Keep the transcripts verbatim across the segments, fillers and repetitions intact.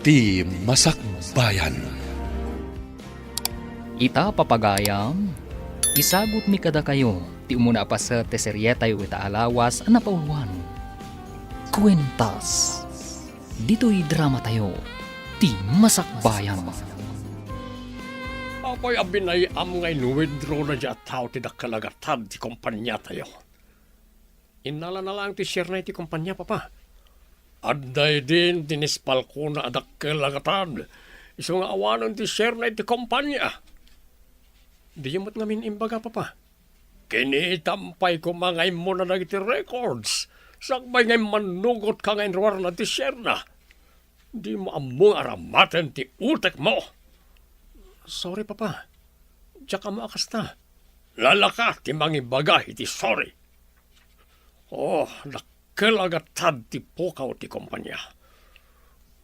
Ti Masakbayan. Ita, papagayam, isagutmi kadakayo ti umuna a paset ti serietayo ita a lawas a napauluan, Kuentas. Ditoy dramatayo, Ti Masakbayan. Apay a binay-am nga in-withdraw daydiay a tao ti dakkel a gatad ti kompaniatayo? Innalana laeng ti share-na iti kompania, Papa. Adda idin ti nispalkona a dakkel a gatad, isu nga awanen ti share-na iti kompania. Diyo met ngamin imbaga, Papa. Kinitam pay koma nga immuna dagiti records, sakbay nga immannugotka nga inruarna ti share-na. Dimo ammo nga aramaten ti utekmo. Sorry, Papa. Diak ammo a kasta. Lalaka ti mangibaga iti sorry. Oh, dakkel a gatad ti pukaw ti kompania.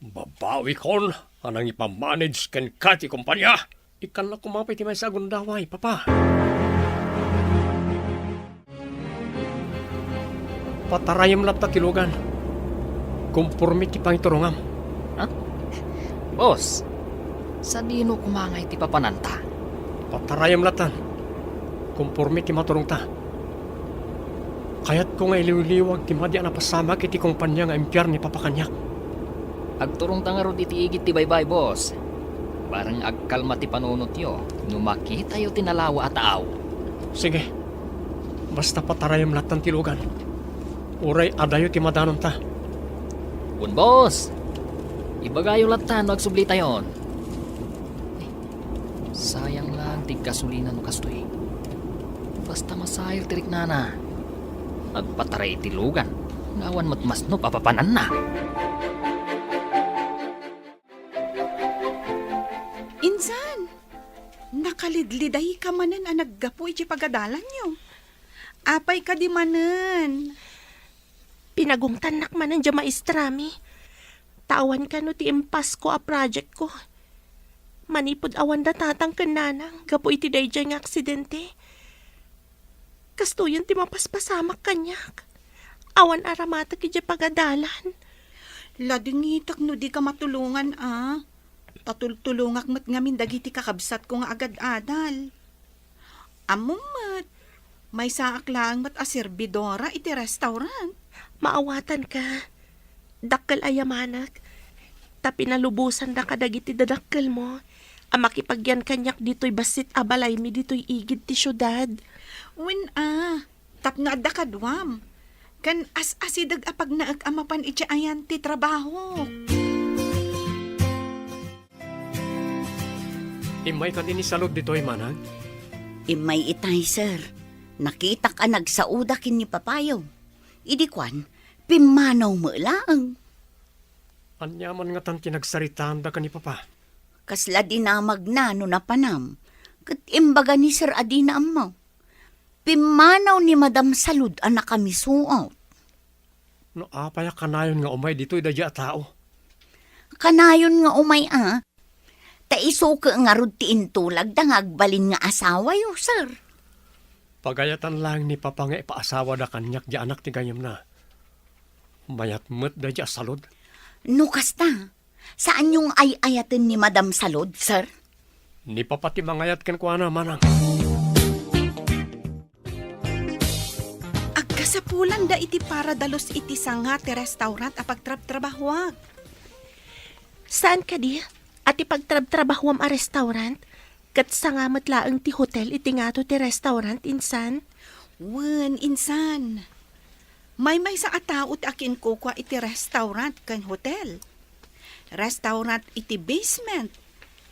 Babawikon a nangipamanage kenka ti kompania. Ikkannak koma pay ti maysa a gundaway, Papa. Patarayem latta ti lugan. Komporme ti pangiturongam. Ha? Boss, sadino koma ngay ti papananta? Patarayem lattan. Komporme ti maturongta. Kayatko nga iliwliwag ti madi a napasamak iti kompania nga impiar ni Papa kaniak. Agturongta ngarud iti igid ti baybay, boss. Bareng agkalma ti panunotyo no makitayo ti nalawa a tao. Sige. Basta patarayem lattan ti lugan. Uray adayo ti madanonta. Wen, boss. Ibagayo lattan no agsublitayon. Sayang lang ti gasolina no kastoy. Basta masair ti riknana. Agpataray iti lugan nga awan met masnop a papananna. Insan, nakalidlidayka manen a naggapu iti pagadalanyo. Apay kadi manen? Pinagungtannak manen diay maestrami. Ta awan kano ti impasko a projectko. Manipud awanda tatang ken nanang gapu iti daydiay nga aksidente. Kastoyen ti mapaspasamak kaniak. Awan aramatek idiay pagadalan. Ladingitek no dika matulongan a. Ta tultulongak met ngamin dagiti kakabsatko nga agad-adal. Ammom met, maysaak laeng met a serbidora iti restaurant. Maawatanka. Dakkel a yamanek. Ta pinalubosanda kadagiti dadakkelmo a makipagyan kaniak ditoy bassit a balaymi ditoy igid ti siudad. Wen a, tapno adda kaduam. Ken as-asideg a pagnaek a mapan iti ayan ti trabahok. Immay kadi ni Salud ditoy, manang? Immay itay, sir. Nakitak a nagsaoda ken ni papayo. Idi kuan, pimmanaw met laeng. Ania man ngatan ti nagsaritaanda ken ni papa? Kasla dinamagna no napanam, ket imbaga ni sir a dina ammo. Pimmanaw ni Madam Salud a nakamisuot. No apay a kanayon nga umay ditoy daydiay a tao? Kanayon nga umay a. Ta isu ket ngarud ti intulagda nga agbalin nga asawayo, sir. Pagayatan laeng ni papa nga ipaasawada kaniak diay anak ti gayyemna. Mayat met daydiay a Salud. No kasta, saanyo nga ay-ayaten ni Madam Salud, sir? Ni papa ti mangayat kenkuana, manang. Agkasapulanda iti para dalos iti sanga ti restaurant a pagtrabtrabahoak. Saan kadi a ti pagtrabtrabahoam a restaurant ket sanga met laeng ti hotel iti ngato ti restaurant, insan? Wen, insan. Maymaysa a tao ti akinkukua iti restaurant ken hotel. Restaurant iti basement,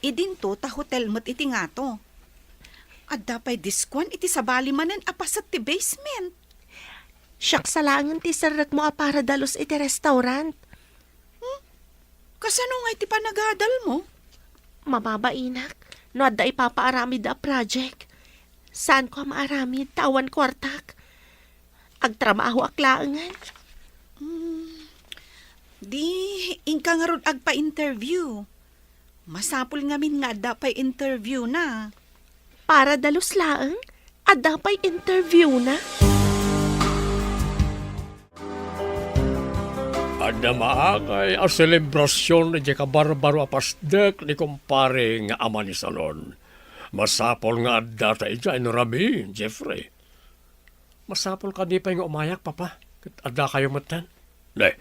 idinto ta hotel met iti ngato. Adda pay diskuan iti sabali manen a paset ti basement. Siak sa laengen ti serrekmo a para dalos iti restaurant. Hmm? Kasano ngay ti panagadalmo? Mababainak no adda ipapaaramid a project. Saanko a maaramid ta awan kuartak. Agtrabahoak laengen. Hmm. Di, inka ngarud agpa-interview. Masapul ngamin nga adda pay interview na. Para dalos laeng, adda pay interview na. Adda maakay a selebrasion idiay kabarbaro a pasdek ni kumpare nga ama ni Salon. Masapul nga addata idiay no rabii, Jeffrey. Masapul kadi pay nga umayak, Papa, ket addakayo metten? Ne,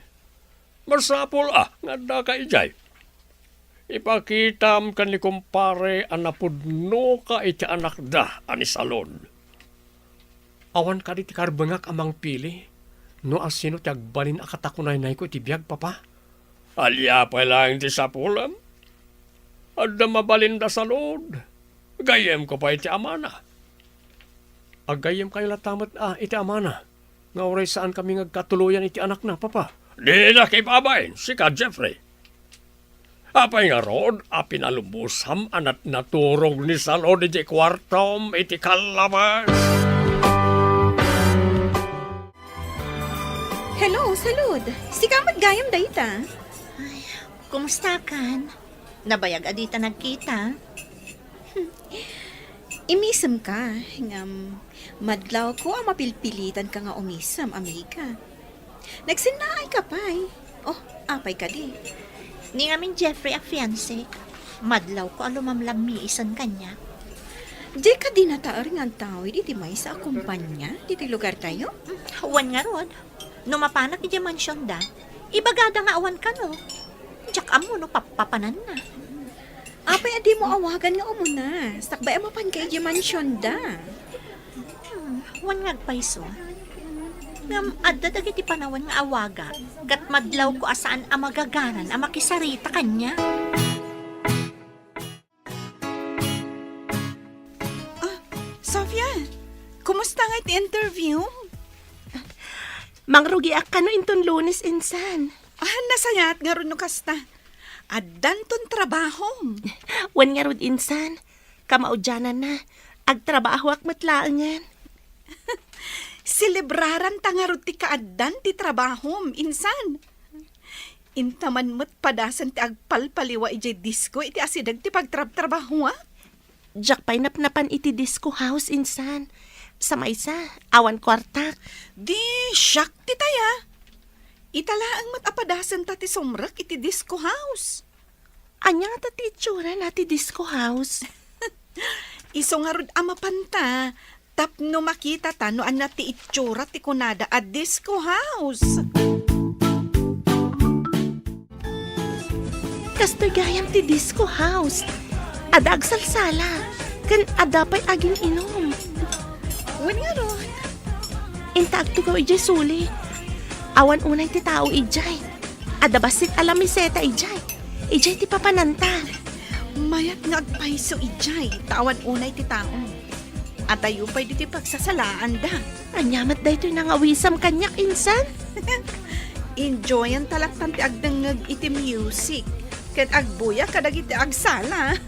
masapul a nga addaka idiay. Ipakitam ken ni kumpare a napudnoka iti anakda a ni Salon. Awan kadi ti karbengak a mangpili no asino ti agbalin a katakunaynayko iti biag, Papa? Ania pay laeng ti sapulem? Adda mabalin da Salon. Gayyemko pay ti amana. Aggayyemkayo latta met a iti amana nga uray saankami nga agkatuloyan iti anakna, Papa. Dinak ibabain, sika, Jeffrey. Apay ngarud a pinalubosam a natnaturog ni Salon iti kuartom iti kallabas? Hello, Salud. Sika met gayam dayta. Ay, kumusta kan? Nabayag a dita nagkita. Imisemka, ngem madlawko a mapilpilitanka nga umisem, amiga. Nagsennaayka pay. Oh, apay kadi? Ni ngamin Jeffrey a fiancé, madlawko a lumamlammiisen kaniak. Dika dinataer nga agtawid iti maysa a kompania ditoy lugartayo? Wen ngarud, no mapanak idiay mansionda, ibagada nga awan kano. Diak ammo no pappapananna. Apay a dimo awagan nga umuna, sakbay a mapanka idiay mansionda? Hmm, wen nga agpayso. Ngem adda dagiti panawen nga awaga, ket madlawko a saan a magaganan a makisarita kaniak. Ah, Sofia, kumusta nga iti interview? Mangrugiak kano inton Lunes insan. Ah, nasayaat ngarud no kasta. Addanton trabahom. Wen ngarud insan, kamaudiananna, agtrabahoak met laengen. Selebraranta ngarud ti kaaddan ti trabahom, insan. Inta man met padasen ti agpalpaliwa idiay disko iti asideg ti pagtrabtrabahoak. Diak pay napnapan iti disco house, insan. Sa maysa, awan kuartak. Di, siak ti taya. Ita laeng met a padasenta ti sumrek iti disco house. Ania ngata ti itsurana ti disco house? Isu ngarud a mapanta, tapno makitata no ania ti itsura ti kunada a disco house. Kastoy gayam ti disco house. Adda agsalsala, ken adda pay agin-inum. Wen ngarud. Inta agtugaw idiay suli. Awan unay ti tao idiay. Adda bassit a lamiseta idiay. Idiay ti papananta. Mayat nga agpayso idiay, ta awan unay ti tao. Adayo pay ditoy pagsasalaanda. Ania met daytoy nangawisam kaniak, insan? Enjoyanta lattan ti agdengngeg iti music ken agbuya kadagiti agsala.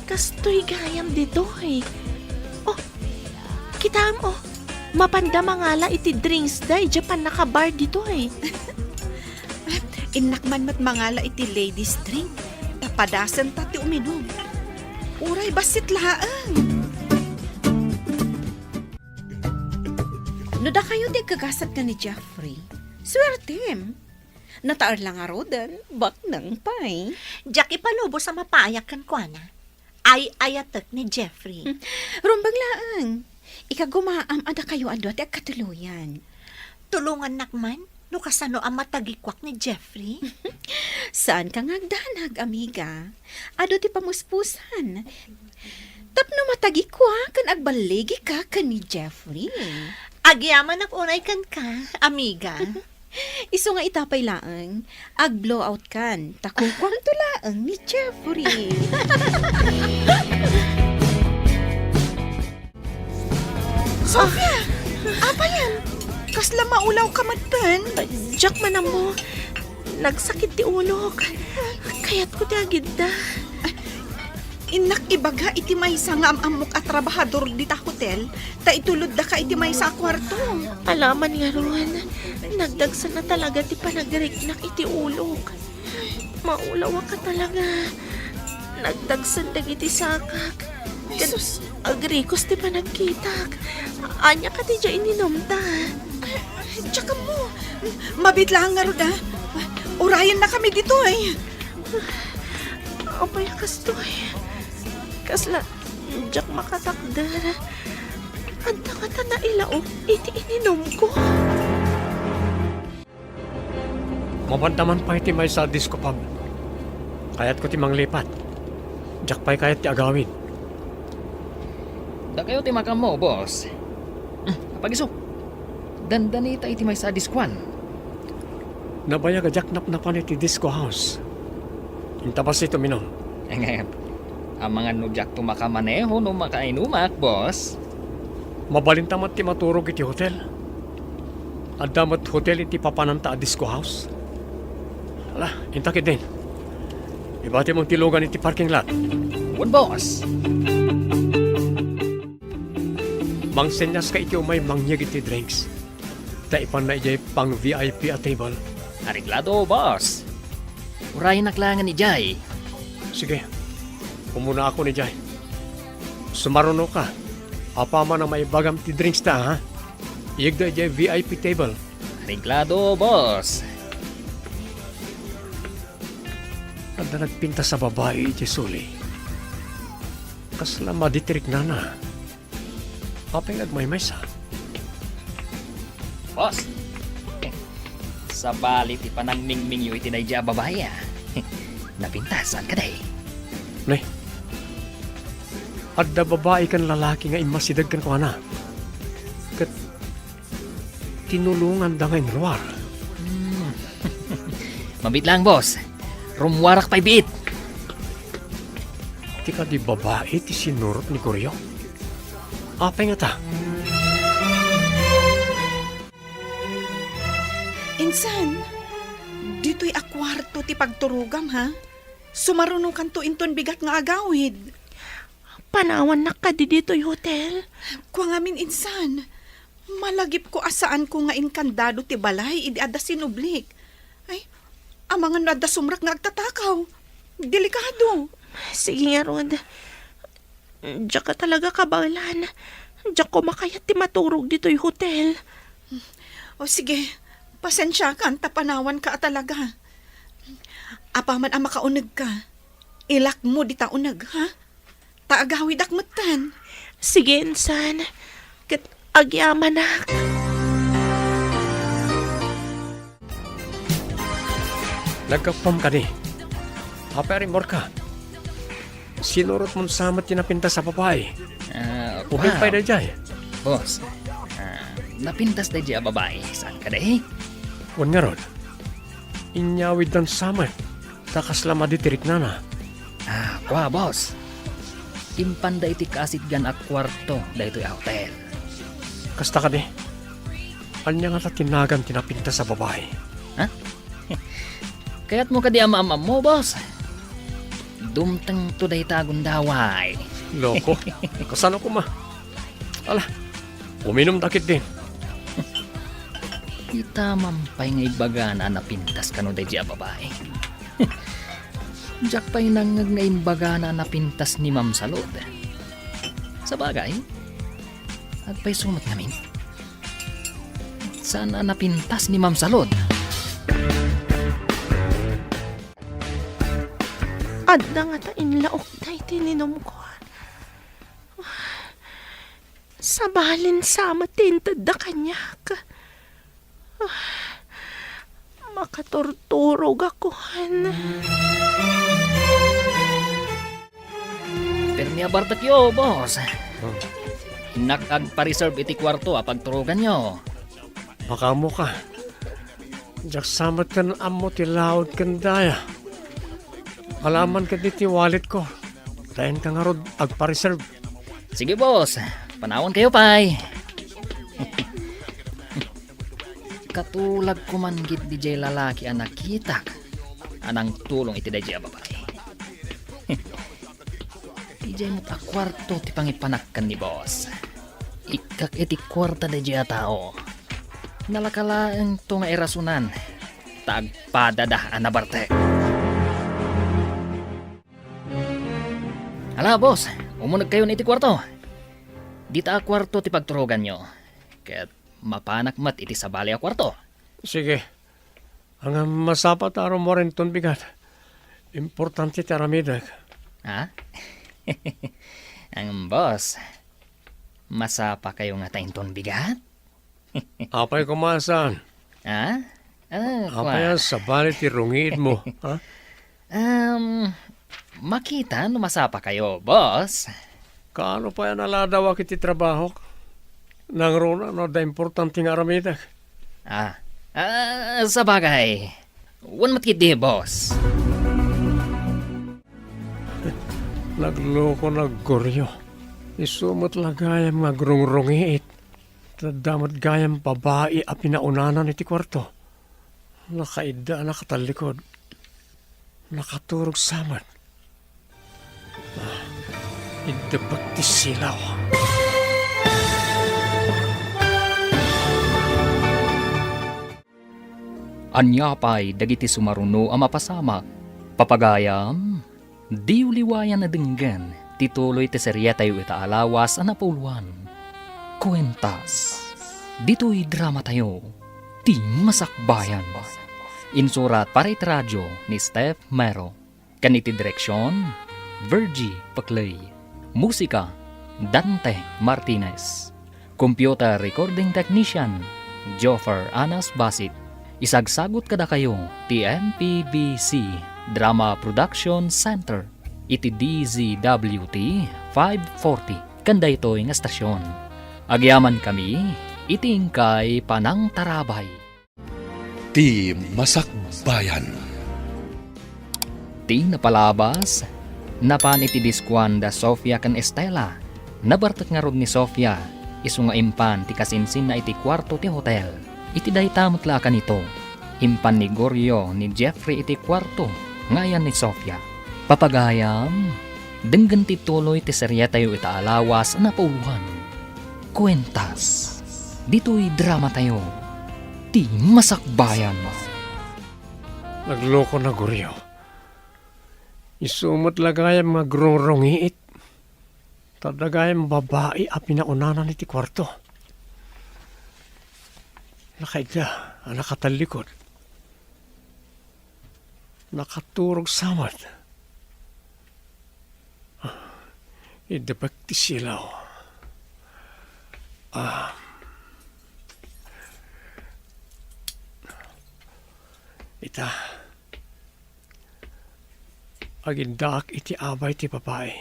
Kastoy gayam ditoy. Oh, kitaem, oh. Mapanda mangala iti drinksda idiay pannakabar ditoy. Innak man met mangala iti ladies drink, ta padasenta ti uminum. Uray bassit laeng. No dakayo ti agkagasat ken ni Jeffrey, suertem. Nataer la ngaruden, baknang pay. Diak ipalubos a mapayak kenkuana. Ay-ayatek ni Jeffrey. Rumbeng laeng. Ikagumaam a dakayo a dua ti agkatuloyan. Tulongannak man no kasano a matagikuak ni Jeffrey. Saanka nga agdanag, amiga. Adu ti pamuspusan. Tapno matagikuak ken agballigika ken ni Jeffrey. Agyamanak unay kenka, amiga. Isu nga ita pay laeng, ag-blowout kan, ta kukuamto laeng ni Jeffrey. Sofia! Apayen? Kasla maulawka metten? Diak man ammo. Nagsakit ti ulok. Kayatko ti agidda. Innak ibaga iti maysa nga am-ammok a trabahador dita hotel, ta ituloddaka iti maysa a kuarto. Alaman ngarud, nagdagsen a talaga ti panagriknak iti ulok. Maulawak a talaga. Nagdagsen dagiti sakak. Ket Jesus. Agrikos ti panagkitak. Ania kadi diay ininumta? Diak ammo. Mabiit laeng ngarud, a. Urayennakami ditoy. Apay a kastoy? Kasla diak makatakder. Adda ngata nailaok iti ininumko. Mapanda man pay ti maysa a disco pub. Kayatko ti manglipat. Diak pay kayat ti agawid. Dakayo ti makaammo, boss. Hmm, apagiso. Dandanita iti maysa a diskoan. Nabayag a diak napnapan iti disco house. Inta bassit uminum. Ngem, amangan no diakto makamaneho no makainumak, boss. Mabalinta met ti maturog iti hotel. Adda met hotel iti papananta a disco house. Ala, inta ketdin. Ibatimon ti lugan iti parking lot. Wen, boss. Mangsenyas ka iti umay mangyeg iti drinks. Ta ipanna idiay pang V I P a table. Areglado, boss. Urayenak laengen idiay. Sige. Umuna ako idiay. Sumaruno ka. Apaman a maibagam ti drinks ta, ha? Iyegda idiay V I P table. Areglado, boss. Adda nagpintas a babai iti suli. Kasla madi ti riknana. Apay nga agmaymaysa? Boss, sabali ti panangmingmingyo iti daydiay a babai, a. Napintas, saan kadi? Ne. Adda babai ken lalaki nga immasideg kenkuana. Ket tinulonganda nga inruar. Hmm. Mabiit laeng, boss. Rummuarak pay biit. Ti kadi babai ti sinurot ni Goryo? Apay ngata? Insan, ditoy a kuarto ti pagturogam, ha? Sumarunokanto inton bigat nga agawid. Panawannak kadi ditoy hotel? Kua ngamin, insan. Malagipko a saanko nga inkandado ti balay idi adda sinublik. Ay, amangan no adda sumrek nga agtatakaw. Delikado. Sige ngarud. Diak a talaga kabaelan. Diak koma kayat ti maturog ditoy hotel. O sige, pasensiakan ta panawanka a talaga. Apaman a makaunegka, ilakmo dita uneg, ha? Ta agawidak metten. Sige, insan. Ket agyamanak. Naggapuam kadi. Apay a rimmorka? Sinurotmon sa met ti napintas a babai. Ah, Ubing pay daydiay. Boss, ah, napintas daydiay a babai. Saan kadi? Wen ngarud. Inyawiddan sa met. Ta kasla madi ti riknana. Ah, kua, boss. Impanda iti kaasitgan a kuarto daytoy a hotel. Kasta kadi? Ania ngata ti nagan ti napintas a babai? Ha? Kayatmo kadi a maam-ammo, boss? Dumtengto dayta a gundaway. Loko. Kasano koma? Ala, uminumta ketdin. Ita man pay nga ibagana a napintas kano daydiay a babai. Diak pay nangngeg nga imbagana a napintas ni Ma'am Salud. Sabagay, agpayso met ngamin. Saan a napintas ni Ma'am Salud? Adda ngata inlaok dayta ininumko. Sabalin sa met ti intedda kaniak. Makaturturogakon. Permi a bartekyo, boss. Hmm. Innak agpa-reserve iti kuarto a pagturoganyo. Makaammoka. Diak sa met ken ammo ti laud ken daya. Alaman ketdi ti walletko. Taenka ngarud agpa-reserve. Sige, boss. Panawankayo pay. Katulagko man ketdi jay lalaki a nakitak a nangtulong iti dayjay a babai. Idiay met a kuarto ti pangipanak ken ni boss. Ikkak iti kuarta dayjay a tao. Nalaka laengto nga irasonan ta agpadada a nabartek. Ala, boss, umunegkayon iti kuarto. Dita a kuarto ti pagturoganyo. Ket mapanak met iti sabali a kuarto. Sige. Ngem masapa ta rummuar inton bigat. Importante ti aramidek. Ha? Ngem, boss, masapakayo ngata inton bigat? Apay koma a saan? Ha? Ah, apay a kua- sabali ti rungiitmo, ha? Um, makita no masapakayo, boss. Kaano pay a naladawak iti trabahok? Nangruna no adda importante nga aramidek. Ah, ah, sabagay. Wen met ketdi, boss. Nagloko, naggurio. Isu met la gayam nga agrungrungiit. Adda met gayam babai a pinaunana iti kuarto. Nakaidda a nakatallikod. Nakaturog sa met. Ah, iddepek ti silaw. Ania pay dagiti sumaruno a mapasamak? Papagayam, diyo liwayan a denggen ti tuloy ti serietayo ita a lawas a napauluan. Kuentas. Ditoy dramatayo, Ti Masakbayan. Insurat para iti radyo ni Steph Mero. Ken iti direksion, Virgie Paclay. Musika, Dante Martinez. Computer recording technician, Joffer Anas Basit. Isagsagut kadakayo ti M P B C Drama Production Center iti D Z W T five forty ken daytoy nga estasion. Agyamankami iti inkay panangtarabay. Ti Masakbayan. Ti napalabas, napan iti diskuan da Sofia ken Estela. Nabartek ngarud ni Sofia, isu nga impan ti kasinsinna iti kuarto ti hotel. Iti dayta met la a kanito, impan ni Gorio ni Jeffrey iti kuarto nga ayan ni Sofia. Papagayam, denggen ti tuloy ti serietayo ita a lawas a napauluan. Kuentas. Ditoy dramatayo, Ti Masakbayan. Nagloko na, Gorio. Isu met la gayam nga agrungrungiit. Ta adda gayam babai a pinaunana iti kuarto. Nakaidda a nakatallikod. Nakaturog sa met. Iddepek ti silaw. Ah. Ita, agiddaak iti abay ti babai.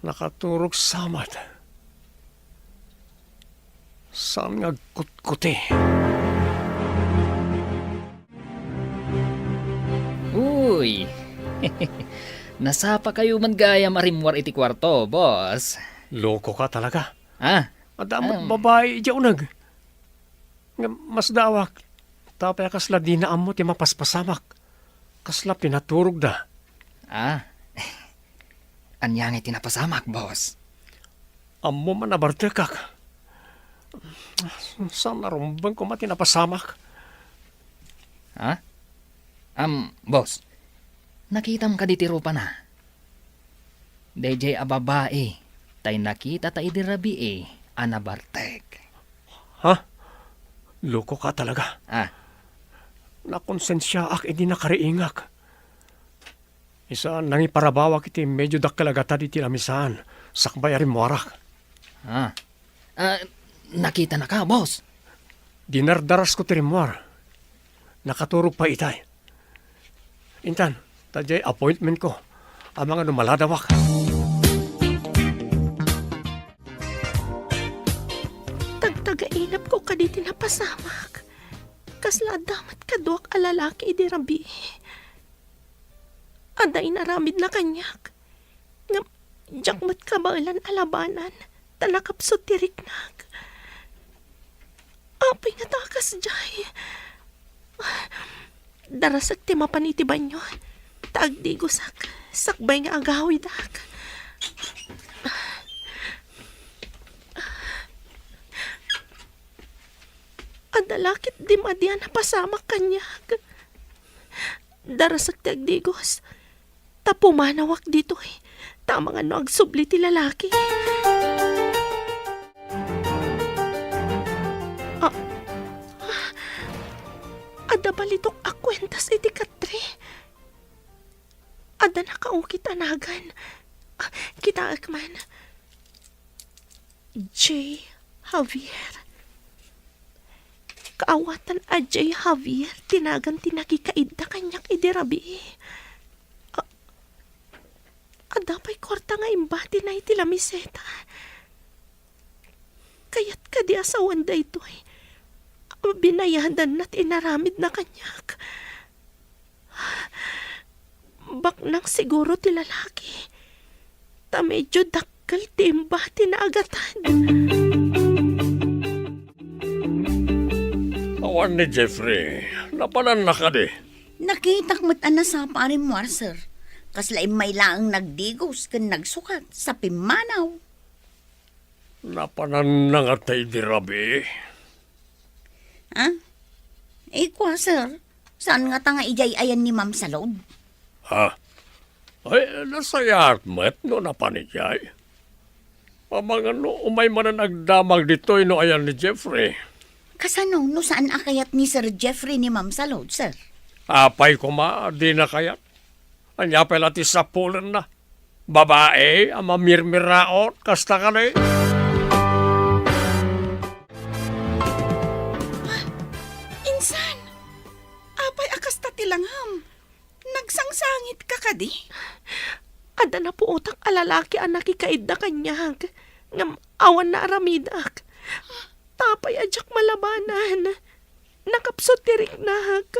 Nakaturog sa met. Saan nga agkutkuti? Uy! Nasapakayo man gayam a rimmuar iti kuarto, boss. Loko ka talaga. Ah, adda met babai idiay uneg. Ngem masdaawak, ta apay a kasla dina ammo ti mapaspasamak? Kasla pinaturogda. Ah, ania ngay ti napasamak, boss? Ammom a nabartekak. Saan a rumbeng koma ti napasamak. Ha? Am, boss, nakitam kadi ti rupana? Daydiay a babai tay nakitata idi rabii a nabartek. Ha? Loko ka talaga. Ah. Nakonsensiaak idi nakariingak. Isa, nangiparabawak iti medio dakkel a gatad iti lamisaan, sakbay a rimmuarak. Ah. Ah, nakitanaka, boss? Dinardarasko ti rimmuar. Nakaturog pay itay. Intan, ta diay appointmentko. Amangan no maladawak. Tagtagainepko kadi ti napasamak. Kasla adda met kaduak a lalaki idi rabii. Adda inaramidna kaniak. Ngem diak met kabaelan a labanan, ta nakapsut ti riknak. Apay ngata a kasdiay? Darasek ti mapan iti banio, ta agdigosak, sakbay nga agawidak. Adda la ketdi madi a napasamak kaniak. Darasek ti agdigos, ta pumanawak ditoy, ta amangan no agsubli ti lalaki. Adda balitok a kuentas iti katre. Adda nakaukit a nagan. Ah, kitaek man. J. Javier. Kaawatan a J. Javier ti nagan ti nakikaidda kaniak idi rabii. A-, adda pay kuarta nga imbatina iti lamiseta. Kayat kadi a sawen daytoy a binayadanna ti inaramidna kaniak? Baknang siguro ti lalaki, ta medyo dakkel ti imbatina a gatad. Awan ni Jeffrey, napananna kadi? Nakitak met a nasapa a rimmuar, sir. Kasla immay laeng nagdigos ken nagsukat sa pimmanaw. Napananna ngata idi rabii? Ah? Ikua, sir. Saan ngata nga idiay ayan ni Ma'am Salud? Ha? Ay, nasayaat met no napan idiay. Amangan no umay manen agdamag ditoy no ayan ni Jeffrey. Kasano no saan a kayat ni Sir Jeffrey ni Ma'am Salud, sir? Apay koma, dina kayat. Ania pay la ti sapulenna? Babai a mamirmiraot, kasta kadi? Ah, insan! Apay a kasta ti langam? Nagsangsangitka kadi? Adda napuotak a lalaki a nakikaidda kaniak, ngem awan naaramidak. Apay a diak malabanan. Nakapsut ti riknak.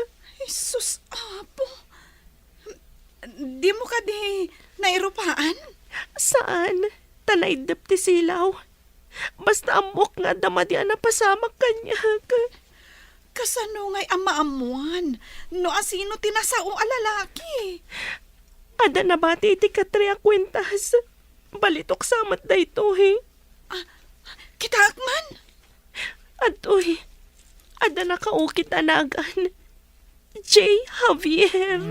Jesus, Apo! Dimo kadi nairupaan? Saan, ta naiddep ti silaw. Basta ammok nga adda madi a napasamak kaniak. Kasano ngay a maammuan no asino ti nasao a lalaki? Adda nabati iti katre a kuentas. Balitok sa met daytoy. Ah, kitaek man? Adtoy, adda nakaukit a nagan. J. Javier.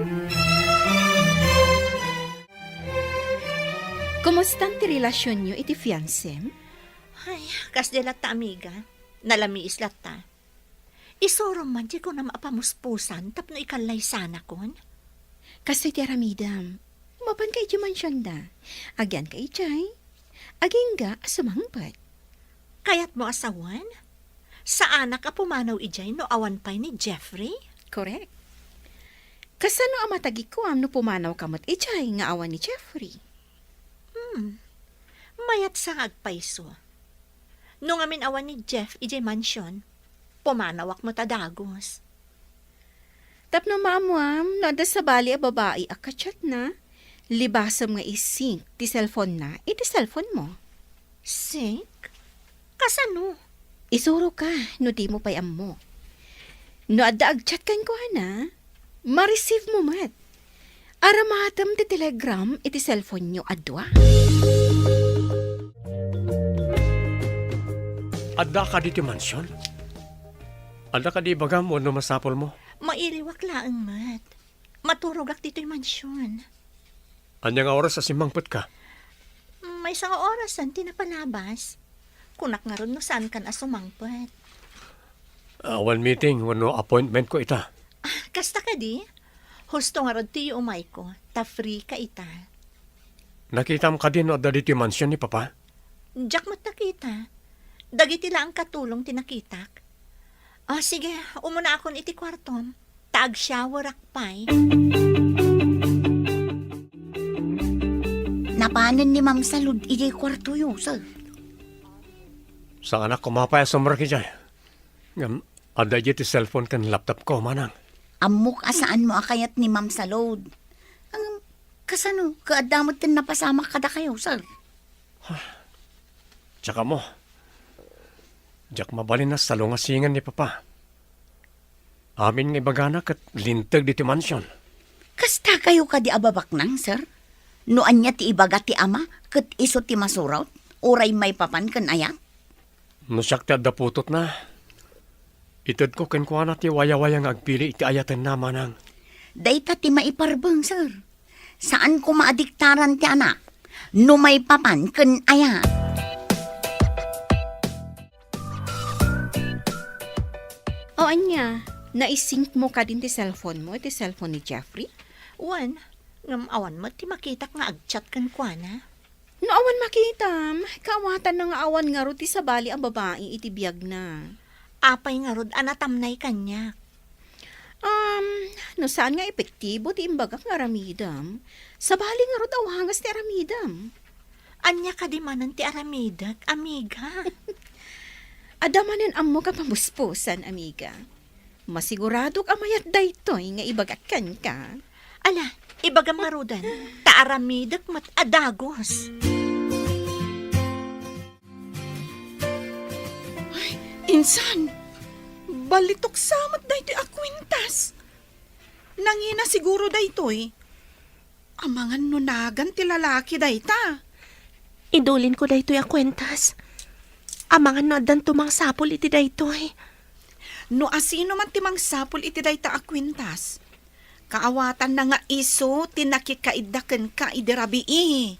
Kumustan ti relasionyo iti fiansem? Ay, kasdi latta, amiga. Nalamiis latta. Isurom man ti kunam a pamuspusan tapno ikallaysanakon. Kastoy ti aramidem. Mapanka idiay mansionda. Agyanka idiay. Agingga a sumangpet. Kayatmo a sawen? Saanak a pumanaw idiay no awan pay ni Jeffrey? Korek. Kasano a matagikuam no pumanawka met idiay nga awan ni Jeffrey? Hmm. Mayat sa nga agpayso. No ngamin awan ni Jeff idiay mansion, pumanawak met a dagus. Tapno maammuam no adda sabali a babai a kachatna, libasem nga i-sync ti cellphone-na iti cellphone-mo. Sync? Kasano? Isuroka no dimo pay ammo. No adda agchat kenkuana, ma-receive mo met. Aramatem ti Telegram iti cellphone-yo a dua. Adda kadi ti mansion? Adda kadi ibagam wenno masapulmo? Mailiwak laeng met. Maturogak ditoy mansion. Ania nga oras a simmangpetka? Maysa nga orasen ti napalabas. Kunak ngarud no saankan a sumangpet. Awan meeting wenno appointmentko ita. Ah, kasta kadi? Husto ngarud ti yuumayko, ta freeka ita. Nakitam kadi no adda ditoy mansion ni Papa? Diak met nakita. Dagiti laeng katulong ti nakitak. Ah, sige, umunaakon iti kuartom, ta agshowerak pay. Napanen ni Ma'am Salud idiay kuartoyo, sir? Saanak koma pay a sumrek idiay. Ngem, adda idiay ti cellphone ken laptopko, manang. Ammok a saanmo a kayat ni Ma'am Salud. Ngem, kasano, ket adda met ti napasamak kadakayo, sir? Diak ammo. Diak mabalin a salungasingen ni Papa. Amin nga ibagana ket linteg ditoy mansion. Kasta kayo kadi a babaknang, sir? No ania ti ibaga ti ama ket isu ti masurot, uray maipapan ken ayat? No siak ti adda putotna, itedko kenkuana ti wayawaya nga agpili iti ayatenna, manang. Dayta ti maiparbeng, sir. Saan koma a diktaran ti anak no maipapan ken ayat. O ania, Naisingmo kadin ti cellphone mo, ti cellphone ni Jeffrey? Wen, ngem awan met ti makitak nga agchat kenkuana. No awan makitam, kaawatanna nga awan ngarud ti sabali a babai iti biagna. Apay ngarud a natamnay kaniak? Um, no saan nga epektibo ti imbagak nga aramidem, sabali ngarud a wagas ti aramidem. Ania kadi manen ti aramidek, amiga? Adda manen ammok a pamuspusan, amiga. Masiguradok a mayat daytoy nga ibagak kenka. Ala, ibagam ngaruden, ta aramidek met a dagus. Ay, insan, balitok sa met daytoy a kuentas. Nangina siguro daytoy. Amangan no nagan ti lalaki dayta. Idulinko daytoy a kuentas. Amangan no addanto mangsapul iti daytoy. No asino man ti mangsapul iti dayta a kuentas, kaawatanna nga isu ti nakikaidda kenka idi rabii.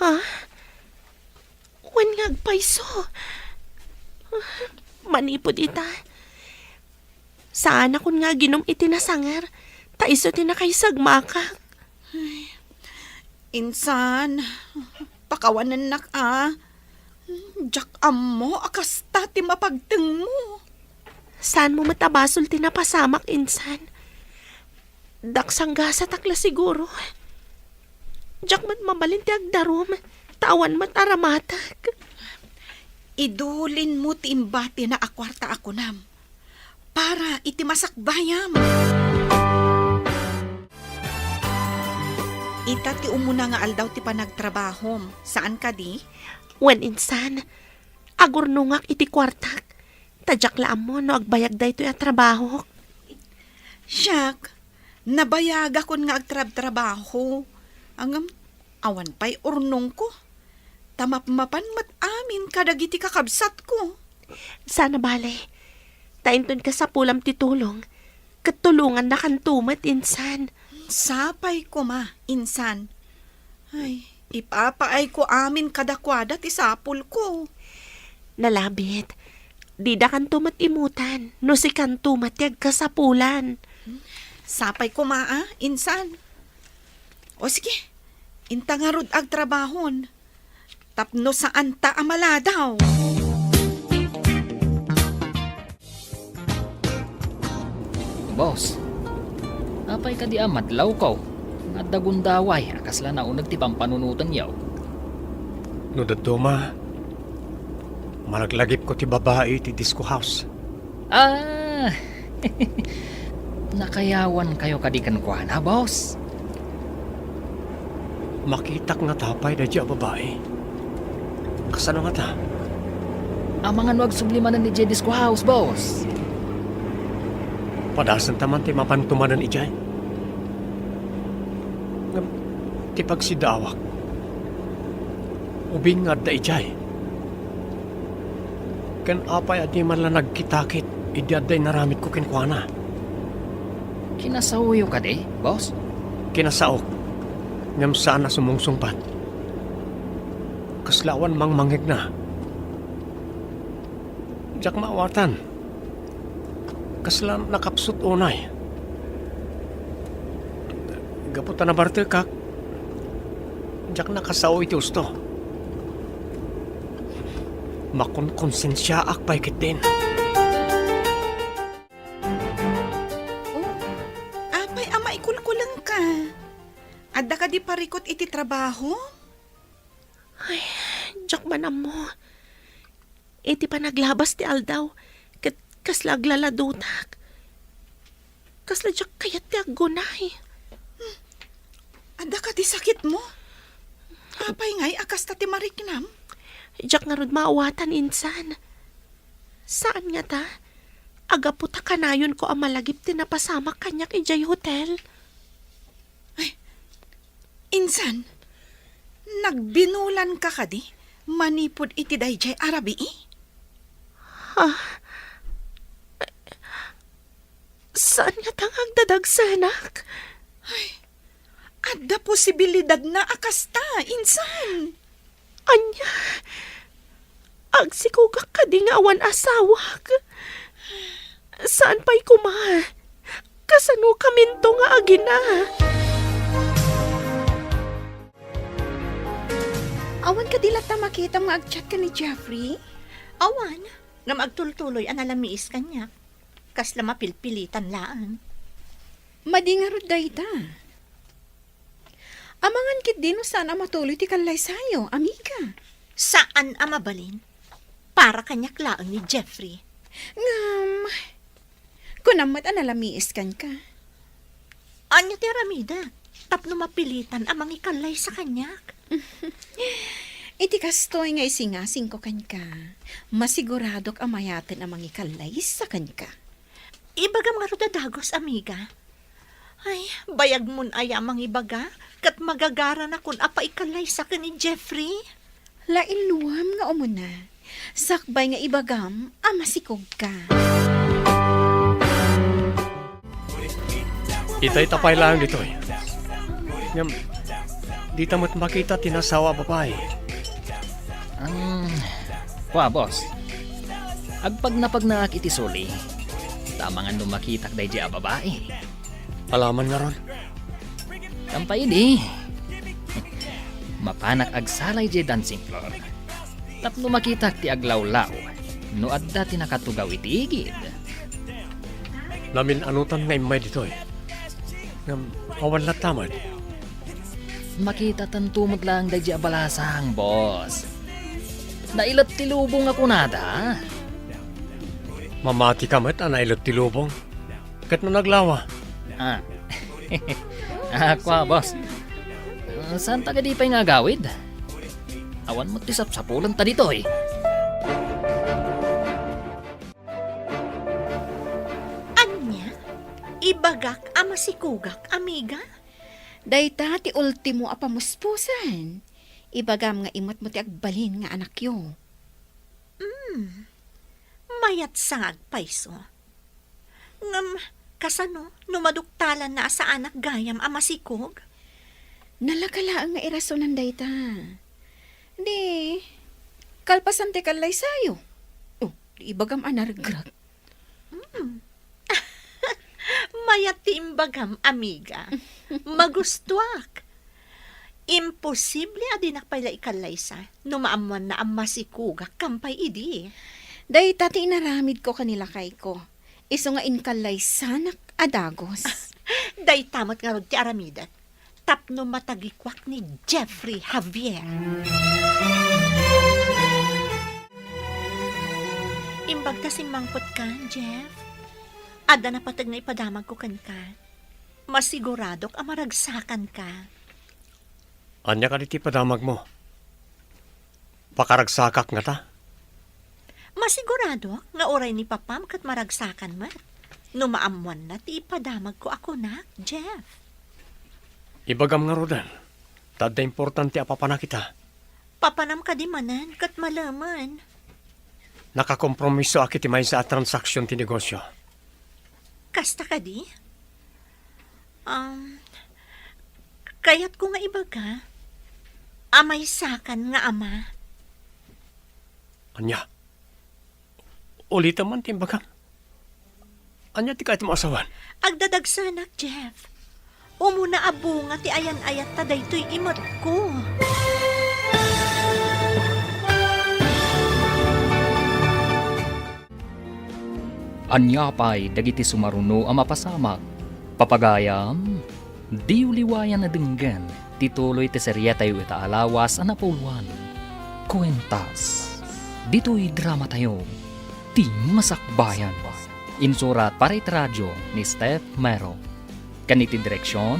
Ha? Wen nga agpayso. Manipud ita, saanakon nga aginum iti nasanger, ta isu ti nakaisagmakak. Ay, insan, pakawanennak a. Diak ammo a kasta ti mapagtengmo. Saanmo met a basol ti napasamak, insan. Daksanggasatak la siguro. Diak met mabalin ti agdarum, ta awan met aramatek. Idulinmo ti imbatina a kuarta a kunam para iti masakbayam. Ita ti umuna nga aldaw ti panagtrabahom, saan kadi? Wen insan, agurnongak iti kuartak, ta diak la ammo no agbayag daytoy a trabahok. Siak, nabayagakon nga agtrabtrabaho. Ngem, awan pay urnongko. Ta mapmapan met amin kadagiti kakabsatko. Saan a bale, ta inton kasapulam ti tulong, ket tulongannakanto met, insan. Sapay koma, insan. Ay, ipapaayko amin kadakuada ti sapulko. Nalabit, didakanto met imutan no sikanto met ti agkasapulan. Sapay koma a, insan. O sige, inta ngarud agtrabahon tapno saanta a maladaw. Boss, apay kadi a madlawko? Adda gundaway a kasla nauneg ti pampanunotenyo. No dadduma, malaglagipko ti babai iti disco house. Ah! Nakayawankayo kadi kenkuana, boss? Makitak ngata pay daydiay a babai. Kasano ngata? Amangan no agsubli manen idiay disco house, boss. Padasenta man ti mapanto manen idiay. Ngem ti pagsidaawak, ubing nga adda idiay. Ken apay a diman la nagkitakit idi adda inaramidko kenkuana? Kinasaoyo kadi, boss? Kinasaok, ngem saan a sumungsungbat. Kasla awan mangmangngegna. Diak maawatan. Kasla nakapsut unay. Gapu ta nabartekak, diak nakasao iti husto. Makonkonsensiaak pay ketdin. Oh, apay a maikulkulengka? Adda kadi parikut iti trabaho? Ay, diak man ammo. Iti panaglabas ti aldaw, ket kasla aglaladutak. Kasla diak kayat ti aggunay. Hmm. Adda kadi sakitmo? Apay ngay a kasta ti mariknam? Diak ngarud maawatan, insan. Saan ngata, a gapu ta kanayonko a malagip ti napasamak kaniak idiay hotel. Ay, insan, nagbinulanka kadi manipud iti daydiay a rabii? Ha? Saan ngata nga agdadagsenak? Ay, adda posibilidadna a kasta, insan. Ania? Agsikogak kadi nga awan asawak? Saan pay koma? Kasano kaminto nga agina? Awan kadi latta makitam nga agchat ken ni Jeffrey? Awan, ngem agtultuloy a nalamiis kaniak. Kasla mapilpilitan laeng. Madi ngarud dayta. Amangan ketdi no saan a matuloy ti kallaysayo, amiga. Saan a mabalin. Para kaniak laeng ni Jeffrey. Ngem, kunam met a nalamiis kenka. Ania ti aramidek tapno mapilitan a mangikallaysa kaniak? Iti kastoy nga isingasingko kenka, masiguradok a mayaten a mangikallaysa kenka. Ibagam ngarud a dagus, amiga. Ay, bayagmon aya a mangibaga, ket magagaranakon a paikallaysa ken ni Jeffrey. Lainluam nga umuna, sakbay nga ibagam a masikogka. Itay ta pay laeng ditoy. Ngem, dita met makita ti nasawa a babai. Hmm, kua, boss. Agpagnapagnaak iti suli. Ta amangan no makitak daydi a babai. Alaman ngarud. Kampay idi. Mapanak agsala idiay dancing floor. Tapno makitak ti aglawlaw no adda ti nakatugaw iti igid. Namin-anotan nga immay ditoy. Ngem awan latta met. Makitatanto met laeng daydi a balasang, boss. Nailet ti lubong a kunada. Mamatika met a nailet ti lubong. Ket no naglawa? Ah. Ah, kua, boss. Ah, saan ta kadi pay nga agawid? Awan met ti sapsapulenta ditoy. Ania? Ibagak a masikogak, amiga? Dayta ti ultimo a pamuspusan. Ibagam nga imatmo ti agbalin nga anakyo. Hmm. Mayat sa nga agpayso. Ngem, kasano no maduktalanna a saanak gayam a masikog? Nalaka laeng nga irasonan dayta. Di, kalpasan ti kallaysayo. Oh, di ibagam a naregreg. Hmm. Mayat ti imbagam, amiga. Magustuak. Imposible a dinak pay la ikallaysa no maammoanna a masikogak kampay idi. Dayta ti inaramidko ken ni lakayko. Isu nga inkallaysanak a dagus. Dayta met ngarud ti aramidek tapno matagikuak ni Jeffrey Javier. Imbag ta simmangpetkan, Jeff. Adda napateg nga ipadamagko kenka. Masiguradok a maragsakanka. Ania kadi ti ipadamagmo? Pakaragsakak ngata? Masiguradok nga uray ni papam ket maragsakan met no maammoanna ti ipadamagko a kunak, Jeff. Ibagam ngaruden, ta adda importante a papanak ita. Papanam kadi manen ket malemen. Nakakompromisoak iti maysa a transaksion ti negosio. Kasta kadi? Um, kayatko nga ibaga a maysakan nga ama. Ania? Ulitem man ti imbagam. Ania ti kayatmo a sawen? Agdadagsanak, Jeff. Umuna a bunga ti ayan-ayatta daytoy imetko. Ania pay dagiti sumaruno a mapasamak? Papagayam, diyo liwayan a denggen ti tuloy ti serietayo ita a lawas a napuloan. Kuentas. Ditoy dramatayo, Ti Masakbayan. Insurat para iti radio ni Steph Mero. Ken iti direksion,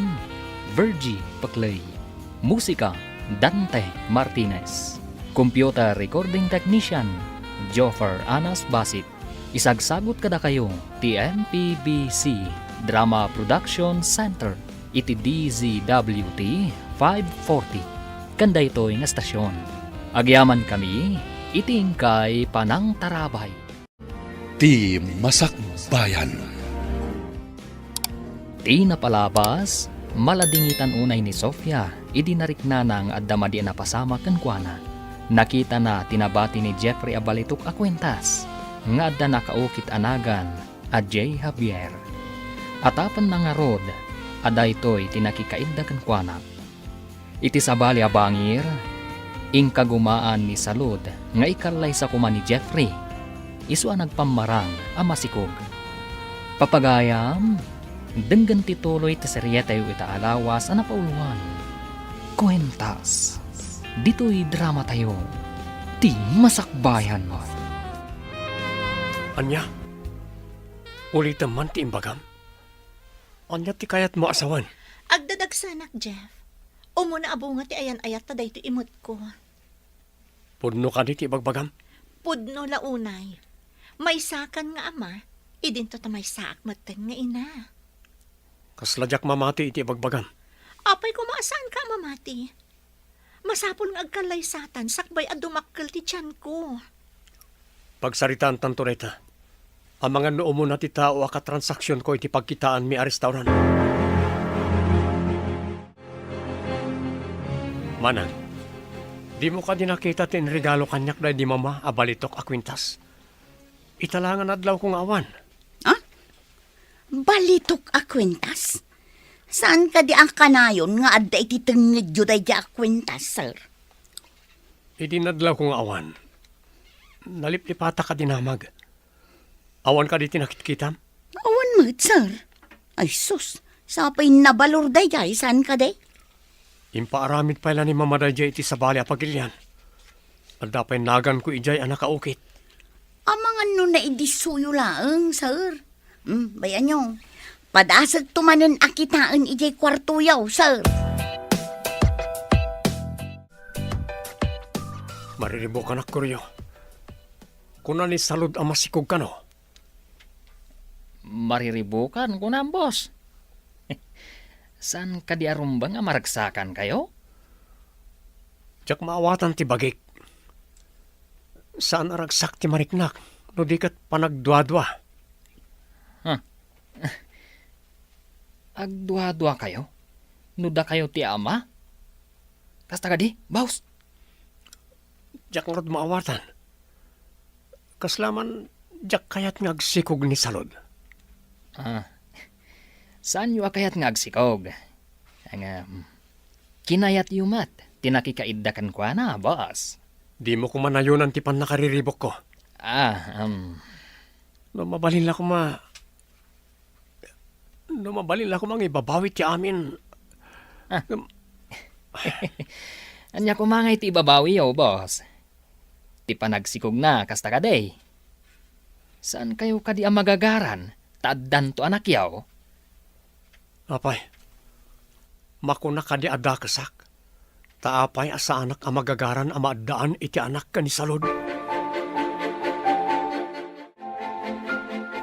Virgie Peclay. Musika, Dante Martinez. Computer recording technician, Joffer Anas Basit. Isagsagut kadakayo ti M P B C Drama Production Center iti D Z W T five forty. Ken daytoy nga estasion, agyamankami iti inkay panangtarabay. Ti Masakbayan. Ti napalabas, maladingitan unay ni Sofia idi nariknana nga adda madi a napasamak kenkuana. Nakitana ti nabati ni Jeffrey a balitok a kuentas nga adda nakaukit a nagan a Jay Javier. Atapenna ngarud a daytoy ti nakikaidda kenkuana. Iti sabali a bangir, inkagumaan ni Salud nga ikallaysa koma ni Jeffrey, isu a nagpammarang a masikog. Papagayam, denggen ti tuloy ti serietayo ita a lawas a napauloan. Kuentas. Ditoy dramatayo, ti masakbayan. Ania? Ulitem man ti imbagam? Ania ti kayatmo a sawen? Agdadagsanak, Jeff. Umuna a bunga ti ayan-ayat ta daytoy imetko. Pudno kadi ti ibagbagam? Pudno la unay. Maysakan nga ama, idinto ta maysaak metten nga ina. Kasla diak mamati iti ibagbagam. Apay koma a saanka a mamati? Masapul nga agkallaysatan sakbay a dumakkel ti tianko. Pagsaritaantanto dayta. Amangan no umuna ti tao a katransaksionko iti pagkitaanmi a restaurant. Manang, dimo kadi nakita ti inregalo kaniak daydi mama a balitok a kuentas? Ita la nga nadlawko nga awan. Ah? Balitok a kuentas? Saan kadi a kanayon nga adda iti tengngedyo daydi a kuentas, sir? Idi nadlawko nga awan, naliplipatak a dinamag. Awan kadi ti nakitkitam? Awan met, sir. Ay sus, sapay nabalor daydiay, saan kadi? Impaaramid pay la ni Mama daydiay iti sabali a pagilian. Adda pay naganko idiay a nakaukit. Amangan no naidissoyo laeng, sir. Hmm, bayanyo. Padasek to manen a kitaen idiay kuartoyo, sir. Mariribukanak, Koryo. Kuna ni Salud a masikog kano? Mariribukan, kunam, boss. Saan kadi a rumbeng a maragsakankayo? Diak maawatan ti bagik. Saan a ragsak ti mariknak, no di ket panagduadua. Huh. Agduaduakayo? No dakayo ti ama? Kasta kadi, boss? Diak ngarud maawatan. Kasla man, diak kayat nga agsikog ni Salud. Ah, saanyo a kayat nga agsikog? Nga, mm, kinayatyo met ti nakikaidda kenkuana, boss. Dimo koma nayonan ti pannakariribukko. Ah, um. No mabalin la koma, no mabalin la koma nga ibabawi ti amin. Ah. Ngem ania koma nga iti ibabawiyo, boss? Ti panagsikogna, kasta kadi? Saankayo kadi a magagaran ta addanto anakyo? Apay, makuna kadi a dakesak? Ta apay a saanak a magagaran a maaddaan iti anak ken ni Salud?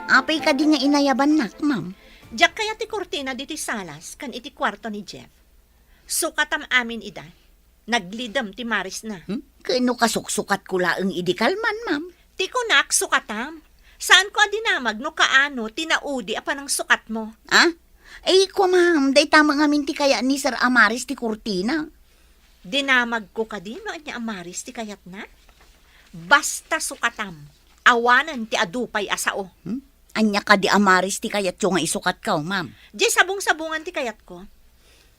Apay kadi nga inayabannak, ma'am? Diak kayat ti kurtina ditoy salas ken iti kuarto ni Jeff. Sukatam amin ida. Naglidem ti marisna. Hmm? Ken no kasuksukatko laeng idi kalman, ma'am? Ti kunak, sukatam. Saanko a dinamag no kaano ti naudi a panangsukatmo. Ah? Ay, kua, ma'am, dayta met ngamin ti kayat ni Sir a maris ti kurtina. Dinamagko kadi no ania a maris ti kayatna? Basta sukatam, awanen ti adu pay a sao. Hmm? Ania kadi a maris ti kayatyo nga isukatko, ma'am? Diay sabong-sabongan ti kayatko.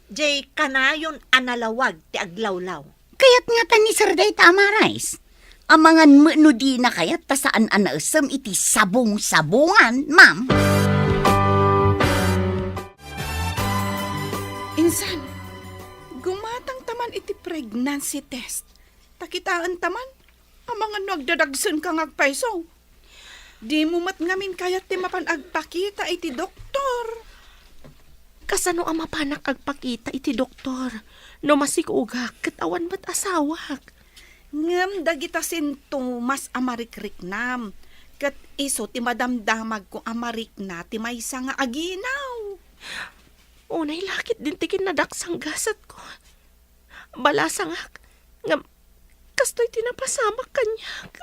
Diay kanayon a nalawag ti aglawlaw. Kayat ngata ni Sir dayta a maris. Amangan met no dina kayat ta saan a naessem iti sabong-sabongan, ma'am. Insan, gumatangta man iti pregnancy test. Ta kitaenta man, amangan no agdadagsenka nga agpayso. Dimo met ngamin kayat ti mapan agpakita iti doktor. Kasano a mapanak agpakita iti doktor no masikogak ket awan met asawak? Ngem dagita sintomas a marikriknam, ket isu ti madamdamagko a marikna ti maysa nga aginaw. Unay la ketdin ti kinnadaksang gasatko. Balasangak, ngem kastoy ti napasamak kaniak.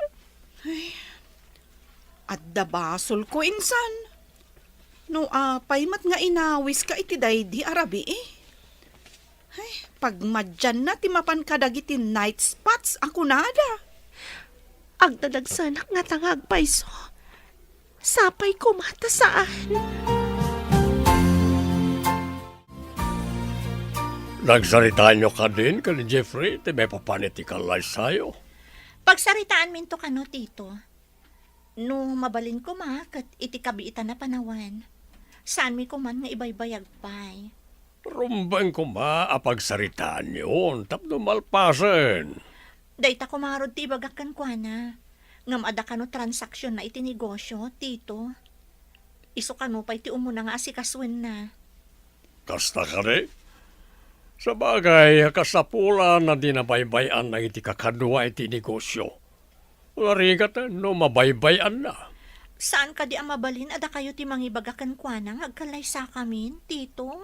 Ay, adda basolko, insan. No apay met nga inawiska iti daydi a rabii. Ay, pagmadianna ti mapan kadagiti night spots a kunada. Agdadagsanak ngata nga agpayso. Sapay koma ta saan. Nagsaritaanyo kadin ken ni Jeffrey ti maipapan iti kallaysayo? Pagsaritaanminto kano, Tito. No mabalin koma ket iti kabiitan a panawen, saanmi koman nga ibaybayag pay. Rumbeng koma a pagsaritaanyon tapno malpasen. Dayta koma ngarud ti ibagak kenkuana. Ngem adda kano transaksionna iti negosio, Tito? Isu kano pay ti umuna nga asikasuenna? Kasta kadi? Sabagay, kasapulan a di nabaybay-an dagiti kakadua iti negosio. Narigat no mabaybay-anna. Saan kadi a mabalin a dakayo ti mangibaga kenkuana nga agkallaysakamin, Tito?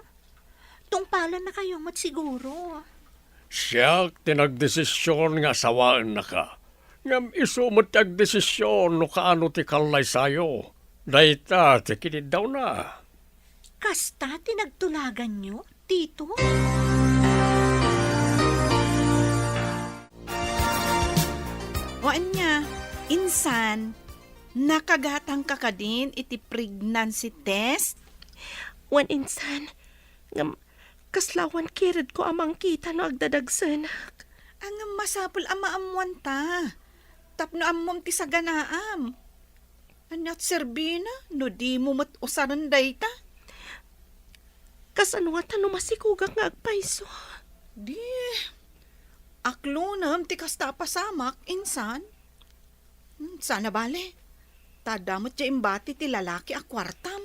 Tungpalannakayo met siguro. Siak ti nagdesision nga asawaennaka. Ngem isu met ti agdesision no kaano ti kallaysayo. Dayta ti kiniddawna. Kasta ti nagtulaganyo, Tito? O ania, insan, nakagatangka kadin iti pregnancy test? Wen insan, ngem kasla awan kiredko a mangkita no agdadagsenak. Ngem masapul a maammoanta, tapno ammom ti saganaam. Ania ti serbina no dimo met usaren dayta? Kasano ngata no masikogak nga agpayso? Di, aklonem ti kasta a pasamak, insan. Hmm, saan a bale, ta adda met diay imbati ti lalaki a kuartam.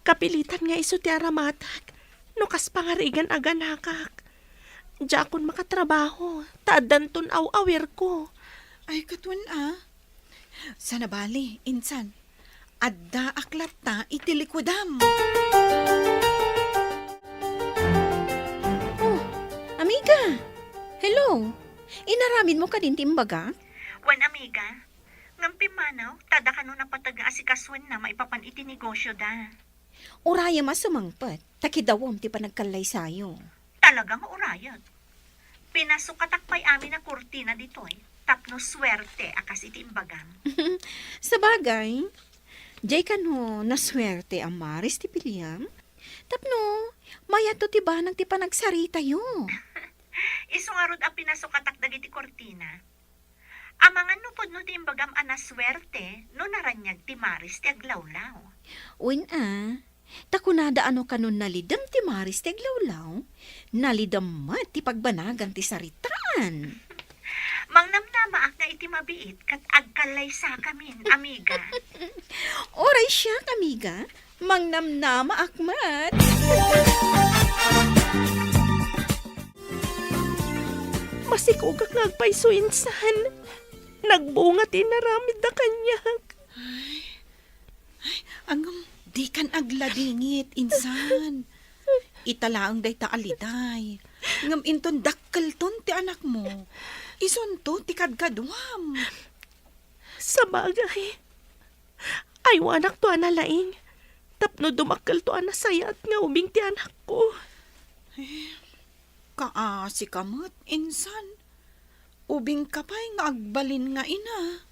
Kapilitan nga isu ti aramatak no kas pangarigan a ganakak. Diakon makatrabaho, ta addanton aw-awirko. Ay, ket wen a. Saan a bale, insan. Addaak latta iti likudam. Oh, amiga! Hello! Inaramidmo kadin ti imbagak? Wen, amiga. Ngem pimmanaw, ta adda kano napateg nga asikasuenna maipapan iti negosyoda. Urayem a sumangpet, ta kidawem ti panagkallaysayo. Talaga nga urayek. Pinasukatak pay amin a kurtina ditoy tapno suerte a kas iti imbagam. Sabagay, diay kano nasuerte a maris ti piliam? Tapno mayatto ti banag ti panagsaritayo. Isu ngarud a pinasukatak dagiti kurtina. Amangan no pudno ti imbagam a nasuerte no naraniag ti maris ti aglawlaw. Wen a, ta kunada a no kanon nalidem ti maris ti aglawlaw, nalidem met ti pagbanagan ti saritaan. Mangnamnamaak nga iti mabiit ket agkallaysakamin, amiga. Uray siak, amiga, mangnamnamaak met. Masikogak nga agpayso insan. Nagbunga ti inaramidda kaniak. Ay, ay, ngem dikan agladingit, insan. Ita laeng dayta a liday. Ngem inton dakkelton ti anakmo, isunto ti kadkaduam. Sabagay, aywanakto a nalaing tapno dumakkelto a nasayaat nga ubing ti anakko. Eh, kaasika met, insan. Ubingka pay nga agbalin nga ina.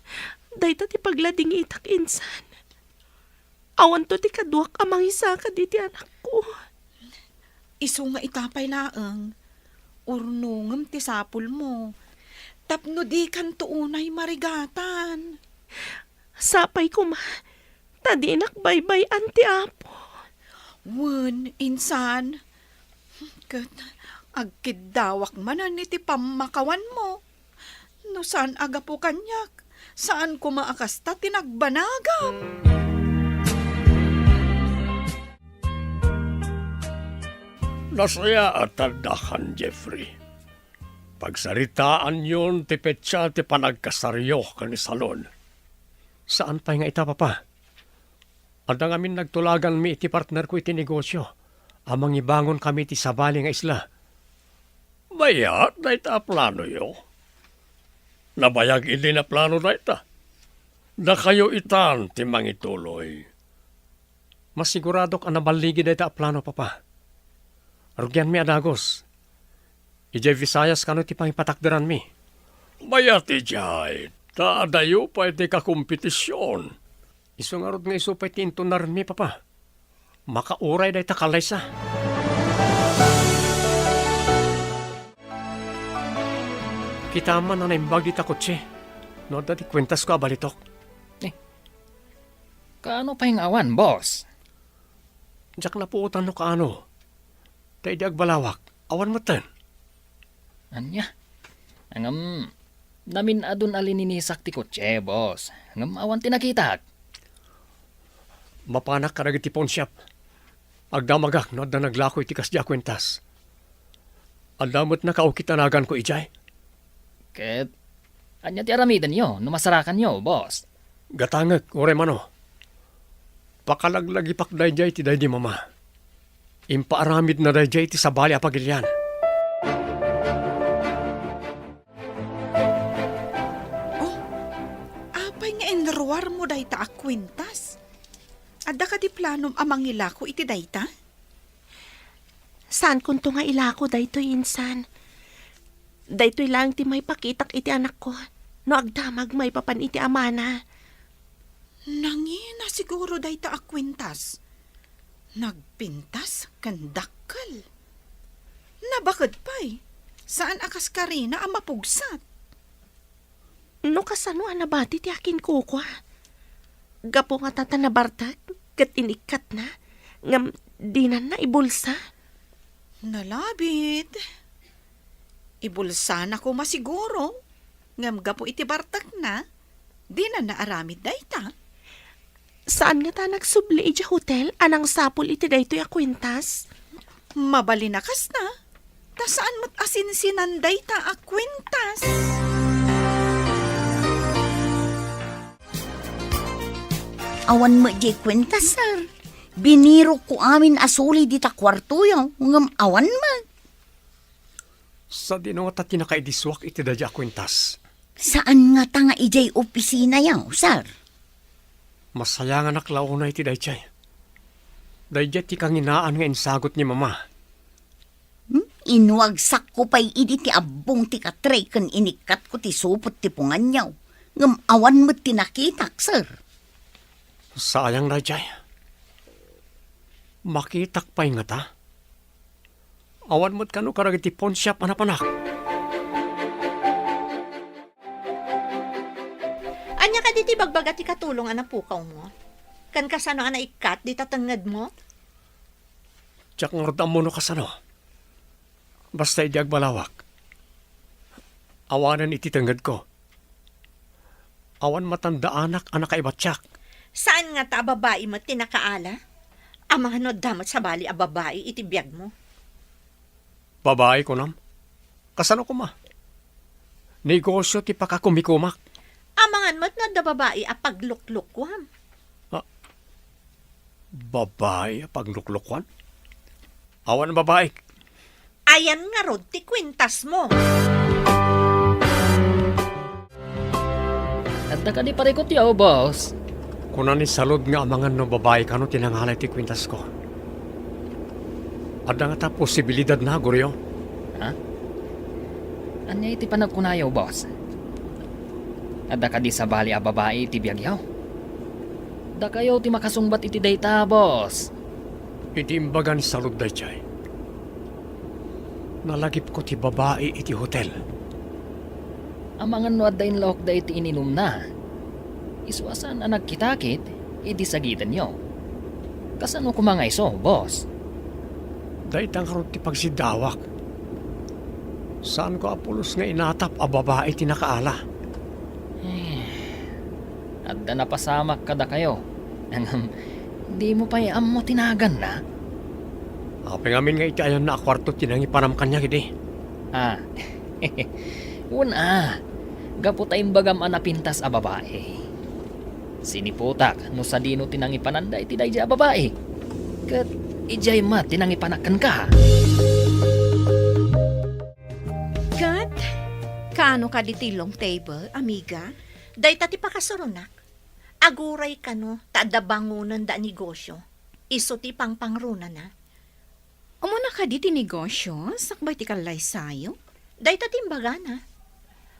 Dayta ti pagladingitak, insan. Awanto ti kaduak a mangisaka diti anakko. Isu nga ita pay laeng, urnongem ti sapulmo, tapno dikanto unay marigatan. Sapay koma, ta dinak baybay-an ti Apo. Wen, insan, ket agkiddawak manen iti pammakawanmo. No saan a gapu kaniak, saan koma a kasta ti nagbanagam. Nasayaat a dakan, Jeffrey. Pagsaritaanyon ti petsa ti panagkasaryo ken ni Salon. Saan pay nga ita, Papa. Adda ngamin nagtulaganmi iti partnerko iti negosio a mangibangonkami iti sabali nga isla. Mayat dayta a planoyo. Nabayag idi a plano dayta. Dakayo itan ti mangituloy. Masiguradok a naballigi dayta a plano, Papa. Rugianmi a dagus. Idiay Visayas kano ti pangipatakderanmi. Mayat idiay, ta adayo pay ti kakompetision. Isu ngarud nga isu pay ti intunarmi, Papa. Makauray dayta kallaysa. Kita man a naimbag dita kotse no adda ti kuentasko a balitok. Eh, kaano pay nga awan, boss? Diak napuotan no kaano. Ta idi agbalawak, awan metten. Ania? Ngem, namin-adun a lininisak ti kotse, boss. Ngem awan ti nakitak. Mapanak kadagiti pawnshop. Agdamagak no adda naglako iti kasdi a kuentas. Adda met nakaukit a naganko idiay. Ket, ania ti aramidenyo no masarakanyo, boss? Gatangek, uray mano. Pakalaglagipak daydiay ti daydi mama. Impaaramidna daydiay ti sabali a pagilian. Oh, apay nga inruarmo dayta a kuentas? Adda kadi planom a mangilako iti dayta? Saankonto nga ilako daytoy, insan. Daytoy laeng ti maipakitak iti anakko no agdamag maipapan iti amana. Nangina siguro dayta a kuentas. Nagpintas ken dakkel. Nabaked pay, saan a kas karina a mapugsat. No kasano a nabati ti akinkukua? Gapu nga ta, ta nabartek ket inikkatna, ngem dinanna ibulsa? Nalabit. Ibulsana koma siguro, ngem gapu iti bartekna, dinanna aramid dayta. Saan ngata a nagsubli idiay hotel a nangsapul iti daytoy a kuentas? Mabalin a kasta, ta saan met a sinsinan dayta a kuentas. Awan met diay kuentas, sir. Binirokko amin a suli dita kuartoyo, ngem awan met. Sadino ngata ti nakaidisuak iti daydiay a kuentas? Saan ngata nga idiay opisinayo, sir? Masayanganak la unay iti daydiay. Daydiay ti kanginaan nga insagut ni Mama. Hmm? Inwagsakko pay idi ti abbong ti katre ken inikkatko ti supot ti punganyo. Ngem awan met ti nakitak, sir. Sayang daydiay. Makitak pay ngata? Awan met kano kadagiti pawnshop a napanak. Ania kadi ti ibagbaga ti katulong a napukawmo? Ken kasano a naikkat dita tengngedmo? Diak ngarud ammo no kasano. Basta idi agbalawak, awanen iti tengngedko. Awan matandaanak a nakaibatiak. Saan ngata a babai met ti nakaala? Amangan no adda met sabali a babai iti biagmo. Babai, kunam? Kasano koma? Negosio ti pakakumikumak. Amangan met no adda babai a pagluklukuam. Ah, babai a pagluklukuan? Awan babai. Ayan ngarud ti kuentasmo. Adda kadi parikutyo, boss? Kuna ni Salud nga amangan no babai kano ti nangala iti kuentasko. Adda ngata posibilidadna, Goryo? Ha? Ania iti panagkunayo, boss? Adda kadi sabali a babai iti biagyo? Dakayo ti makasungbat iti dayta, boss. Iti imbaga ni Salud daydiay, nalagipko ti babai iti hotel. Amangan no adda inlaokda iti ininumna. Isu a saan a nagkitakit idi sagidenyo. Kasano koma nga isu, boss? Dayta ngarud ti pagsiddawak. Saanko a pulos nga inatap a babai ti nakaala. Eh, adda napasamak kadakayo. Ngem, dimo pay ammo ti naganna? Apay ngamin nga iti ayanna a kuarto ti nangipanam kaniak idi? Ah, wen a, gapu ta imbagam a napintas a babai. Siniputak no sadino ti nangipananda iti daydiay a babai. Ket idiay met ti nangipanak kenka. Ket, kaano kadi ti long table, amiga? Dayta ti pakasuronak. Aguray kano ta adda bangonenda a negosio. Isu ti pangpangrunana. Umuna kadi ti negosio, sakbay ti kallaysayo? Dayta ti imbagana.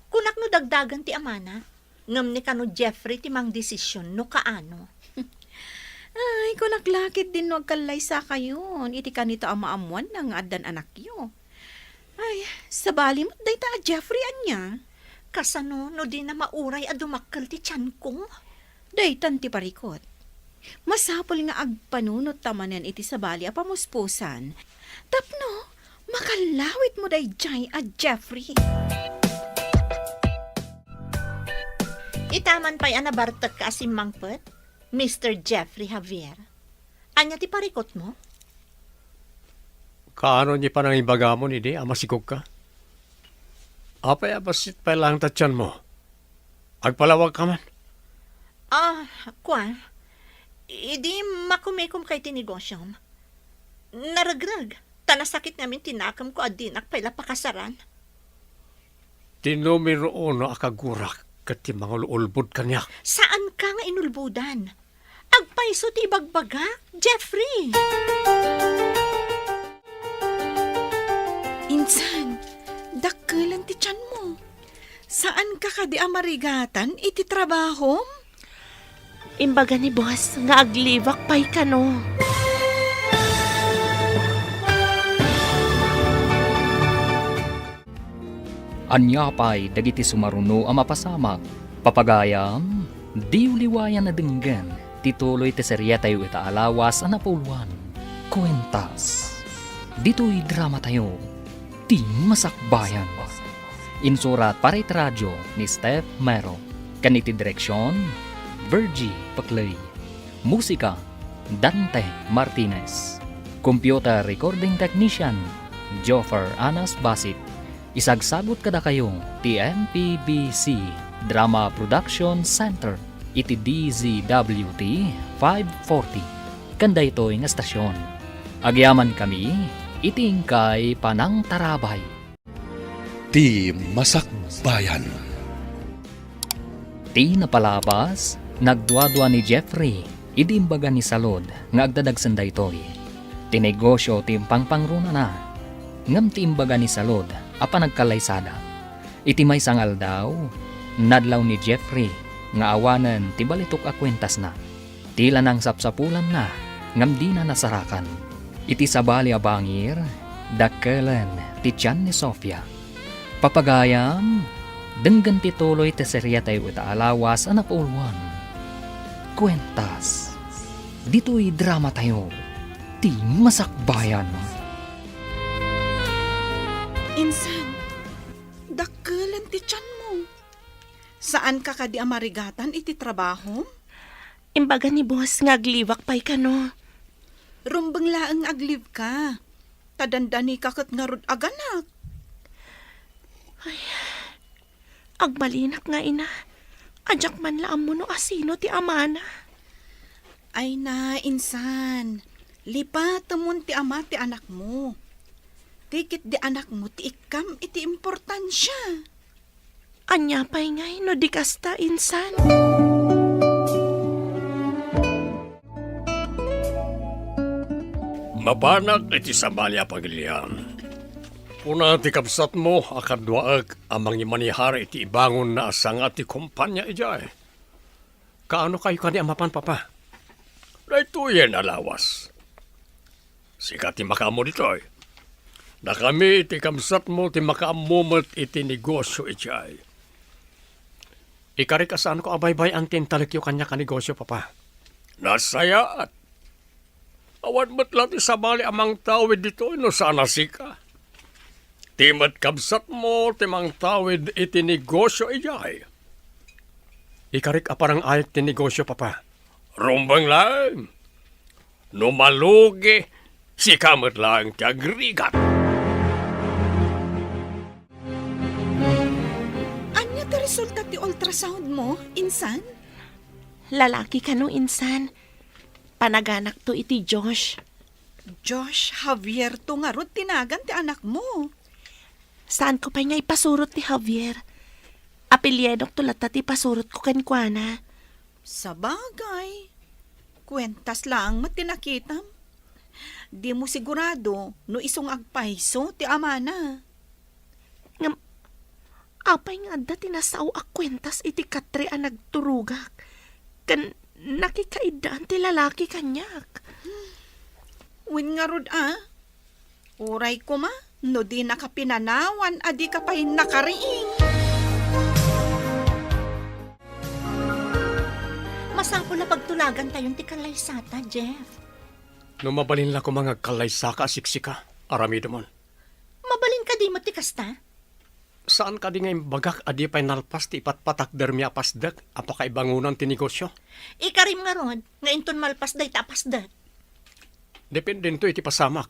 Kunak no dagdagen ti amana, ngem ni kano Jeffrey ti mangdesision no kaano. Ay, kunak la ketdin no agkallaysakayon iti kanito a maammoanna nga addan anakyo. Ay, sabali met dayta a Jeffrey ania? Kasano no dina mauray a dumakkel ti tianko? Daytan ti parikut. Masapul nga agpanunot ta manen iti sabali a pamuspusan. Tapno, makallawitmo daydiay a Jeffrey. Itaman pay a nabartekka a simmangpet, Mister Jeffrey Javier. Ania ti parikutmo? Kaano ni panangibagamon idi a masikogka? Apay a bassit pay laeng ta tianmo? Agpalawagka man. Ah, kua, idi makumikomka iti negosyom, naregreg, ta nasakit ngamin ti nakemko a dinak pay la pakasaran. Ti numero uno a kagurak ket ti mangululbod kaniak. Saanka nga inulbodan. Agpayso ti ibagbagak, Jeffrey! Insan, dakkelen ti tianmo. Saanka kadi a marigatan iti trabahom? Imbaga ni boss nga aglibak pay kano. Ania pay dagiti sumaruno a mapasamak? Papagayam, diyo liwayan a denggen ti tuloy ti serietayo ita a lawas a napauluan, Kuentas. Ditoy dramatayo, Ti Masakbayan. Insurat para iti radio ni Steph Mero, ken iti direksion, Virgie Paclay. Musika, Dante Martinez. Computer recording technician, Joffer Anas Basit. Isagsagut kadakayo ti M P B C Drama Production Center iti D Z W T five forty, ken daytoy nga estasion. Agyamankami iti inkay panangtarabay. Ti Masakbayan. Ti napalabas, nagduadua ni Jeffrey idi imbaga ni Salud nga agdadagsen daytoy. Ti negosio ti impangpangrunana, ngem ti imbaga ni Salud a panagkallaysada. Iti maysa nga aldaw, nadlaw ni Jeffrey nga awanen ti balitok a kuentasna. Ti la nangsapsapulanna ngem dina nasarakan. Iti sabali a bangir, dakkelen ti tian ni Sofia. Papagayam, denggen ti tuloy ti serietayo ita a lawas a napauluan, Kuentas. Ditoy dramatayo, Ti Masakbayan. Insan, dakkelen ti tianmo. Saanka kadi a marigatan iti trabahom? Imbaga ni boss nga aglibak pay kano. Rumbeng laeng nga aglibka. Ta dandanika ket ngarud aganak. Ay, agmalinak nga ina. Adiak man la ammo no asino ti amana. Ay na, insan. Lipatemon ti ama ti anakmo. Ti ketdi anakmo ti ikkam iti importansia. Ania pay ngay no di kasta, insan? Mapanak iti sabali a pagiliam. Kuna ti kabsatmo a kaduaek a mangimanihar iti ibangonna a sanga ti kompania idiay. Kaano kayo kadi a mapan, Papa? Daytoyen a lawas. Sika ti makaammo ditoy. Dakami iti kabsatmo ti makaammo met iti negosio idiay. Ikarik a saanko a baybay-an ti intalekyo kaniak a negosio, Papa. Nasayaat. Awan met la ti sabali a mangtawid ditoy no saan a sika. Ti met kabsatmo ti mangtawid iti negosio idiay. Ikarik a parang-ayek ti negosio, Papa. Rumbeng laeng. No malugi, sika met laeng ti agrigat. Ania ti resulta ti ultrasound mo, insan? Lalaki kano, insan? Panaganakto iti Josh. Josh Javierto ngarud ti nagan ti anakmo. Saanko pay nga ipasurot ti Javier. Apelyidokto latta ti ipasurotko kenkuana. Sabagay, kuentas laeng met ti nakitam. Dimo sigurado no isu nga agpayso ti amana. Ngem, apay nga adda ti nasao a kuentas iti katre a nagturogak? Ken Nakikaiddaan ti lalaki kaniak. Wen ngarud a, uray koma no dinaka pinanawan a dika pay nakariing. Masapul a pagtulagantayon ti kallaysata, Jeff. No mabalin la koma nga agkallaysaka a siksika, aramidemon. Mabalin kadi met ti kasta? Saan kadi nga imbagak a di pay nalpas ti ipatpatakdermi a pasdek a pakaibangonan ti negosio? Ikarim ngarud nga inton malpas dayta a pasdek. Dependento iti pasamak.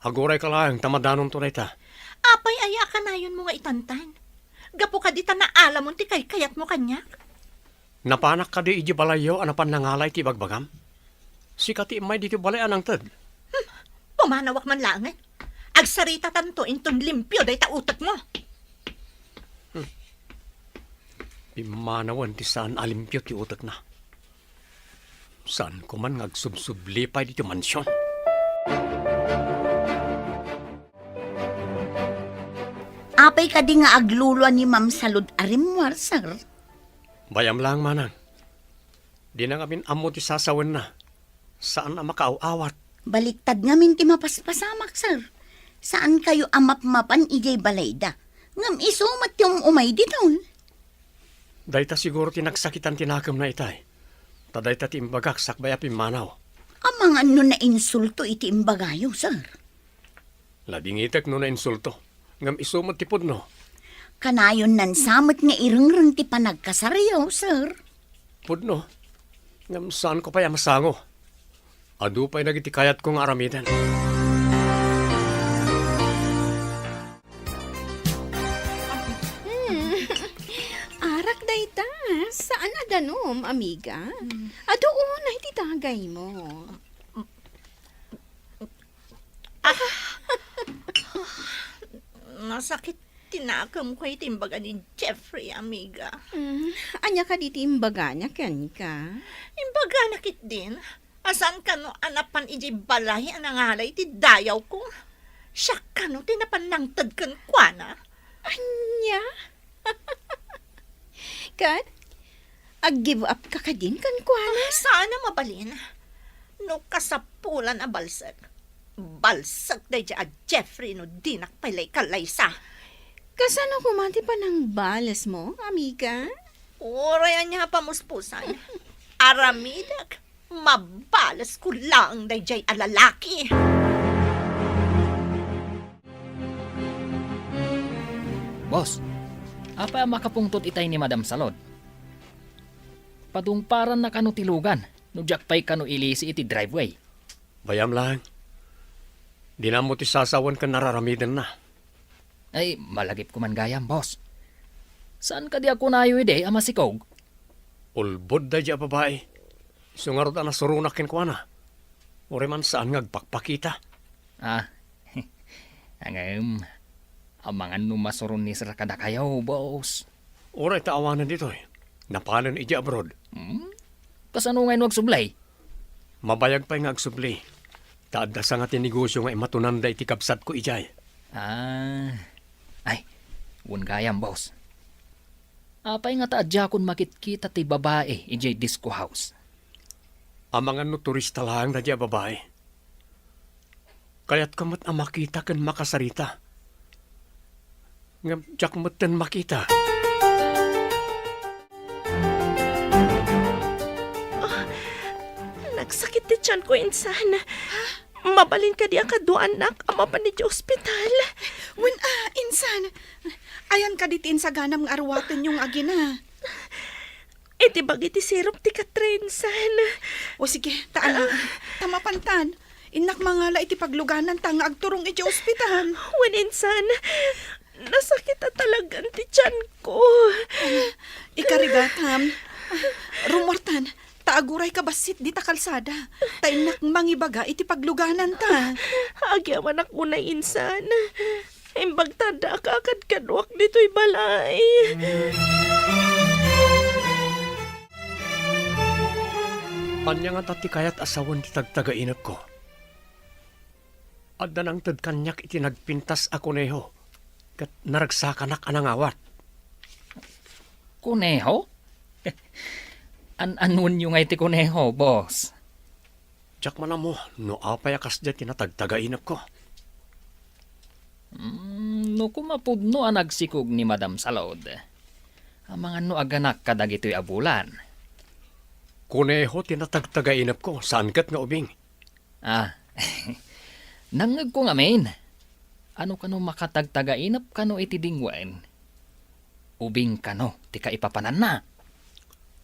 Agurayka laeng ta madanonto dayta. Apay aya a kanayonmo nga itantan? Gapu kadi ta naalamon ti kaykayatmo kaniak? Napanak kadi idiay balayyo a napan nangala iti ibagbagam? Sika ti immay ditoy balay a nangted. Hmm, pumanawak man laengen. Agsaritatanto inton limpio dayta utekmo. Hmm. Pimmanawen ti saan a limpio ti utekna. Saanko man nga agsubsubli pay ditoy mansion. Apay kadi nga aglulua ni Ma'am Salud a rimmuar, sir? Bayam laeng, manang. Dina ngamin ammo ti sasawenna. Saan a makaaw-awat. Baliktad ngamin ti mapaspasamak, sir. Saankayo a mapmapan idiay balayda. Ngem isu met ti um-umay ditoy. Dayta siguro ti nagsakitan ti nakemna itay. Ta dayta ti imbagak sakbay a pimmanaw. Amangan no nainsulto iti imbagayo, sir. Ladingitek no nainsulto. Ngem isu met ti pudno. Kanayon nan sa met nga irengreng ti panagkasaryo, sir. Pudno. Ngem saanko pay a masango. Adu pay dagiti kayatko nga aramiden. Hmm. Arak dayta. Saan a danum, amiga. Hmm. Adu unay ti dagaymo. Ah! Nasakit ti nakemko iti imbaga ni Jeffrey, amiga. Mm, ania kadi ti imbagana kenka? Imbagana ketdin a saan kano a napan idiay balay a nangala iti dayawko. Siak kano ti napan nangted kenkuana. Ania? Ket, ag-give up ka kadin kenkuana? Ah, saan a mabalin. No kasapulan a balsek, balsek daydiay a Jeffrey no dinak pay la ikallaysa. Kasano koma ti panangbalesmo, amiga? Uray ania a pamuspusan. Aramidek, mabalesko laeng daydiay a lalaki. Boss, apay a makapungtot itay ni Madam Salud? Padungparanna kano ti lugan no diak pay kano ilisi iti driveway? Bayam laeng. Dina ammo ti sasawen ken araramidenna. Ay, malagipko man gayam, boss. Saan kadi a kunayo idi a masikog? Ulbod daydiay a babai. Isu ngarud a nasuronak kenkuana. Uray man saan nga agpakpakita. Ah, ngem, amangan no masuron ni sir kadakayo, boss. Uray ta awanen ditoy. Napanen idiay abroad. Hmm? Kasano ngay no agsubli? Mabayag pay nga agsubli. Ta adda sanga ti negosio nga imatunanda iti kabsatko idiay. Ah, ay, wen gayam, boss. Apay nga ta adiakon makitkita ti babai idiay disco house? Amangan no turista laeng daydiay a babai. Kayatko met a makita ken makasarita. Ngem diak metten makita. Ah, nagsakit ti tianko, insan. Mabalin kadi a kaduaannak a mapan iti ospital? Wen, ah, insan. Ayan kadi ti insaganam nga aruatenyo nga agina? Iti bagi ti sirup ti Catherine, insan. O sige, ta ala, ta mapantan. Innak mangala iti paglugananta nga agturong iti ospital. Wen, insan, nasakit a talagan ti tianko. Ikarigatam. Rummuartan, ta agurayka bassit dita kalsada. Ta innak mangibaga iti paglugananta. Agyamanak unay, insan. Imbag ta adda a kakadkaduak ditoy balay. Ania ngata ti kayat a sawen ti tagtagainepko? Adda nangted kaniak iti nagpintas a kuneho, ket naragsakanak a nangawat. Kuneho? An-anuenyo ngay ti kuneho, boss? Diak man ammo no apay a kasdiay ti natagtagainepko. Mm, no koma pudno a nagsikog ni Madam Salud, amangan no aganak kadagitoy a bulan. Kuneho ti natagtagainepko, saan ket nga ubing. Ah, nangngegko ngamin. Ano kano makatagtagainep kano iti dingwen? Ubing kano ti kaipapananna?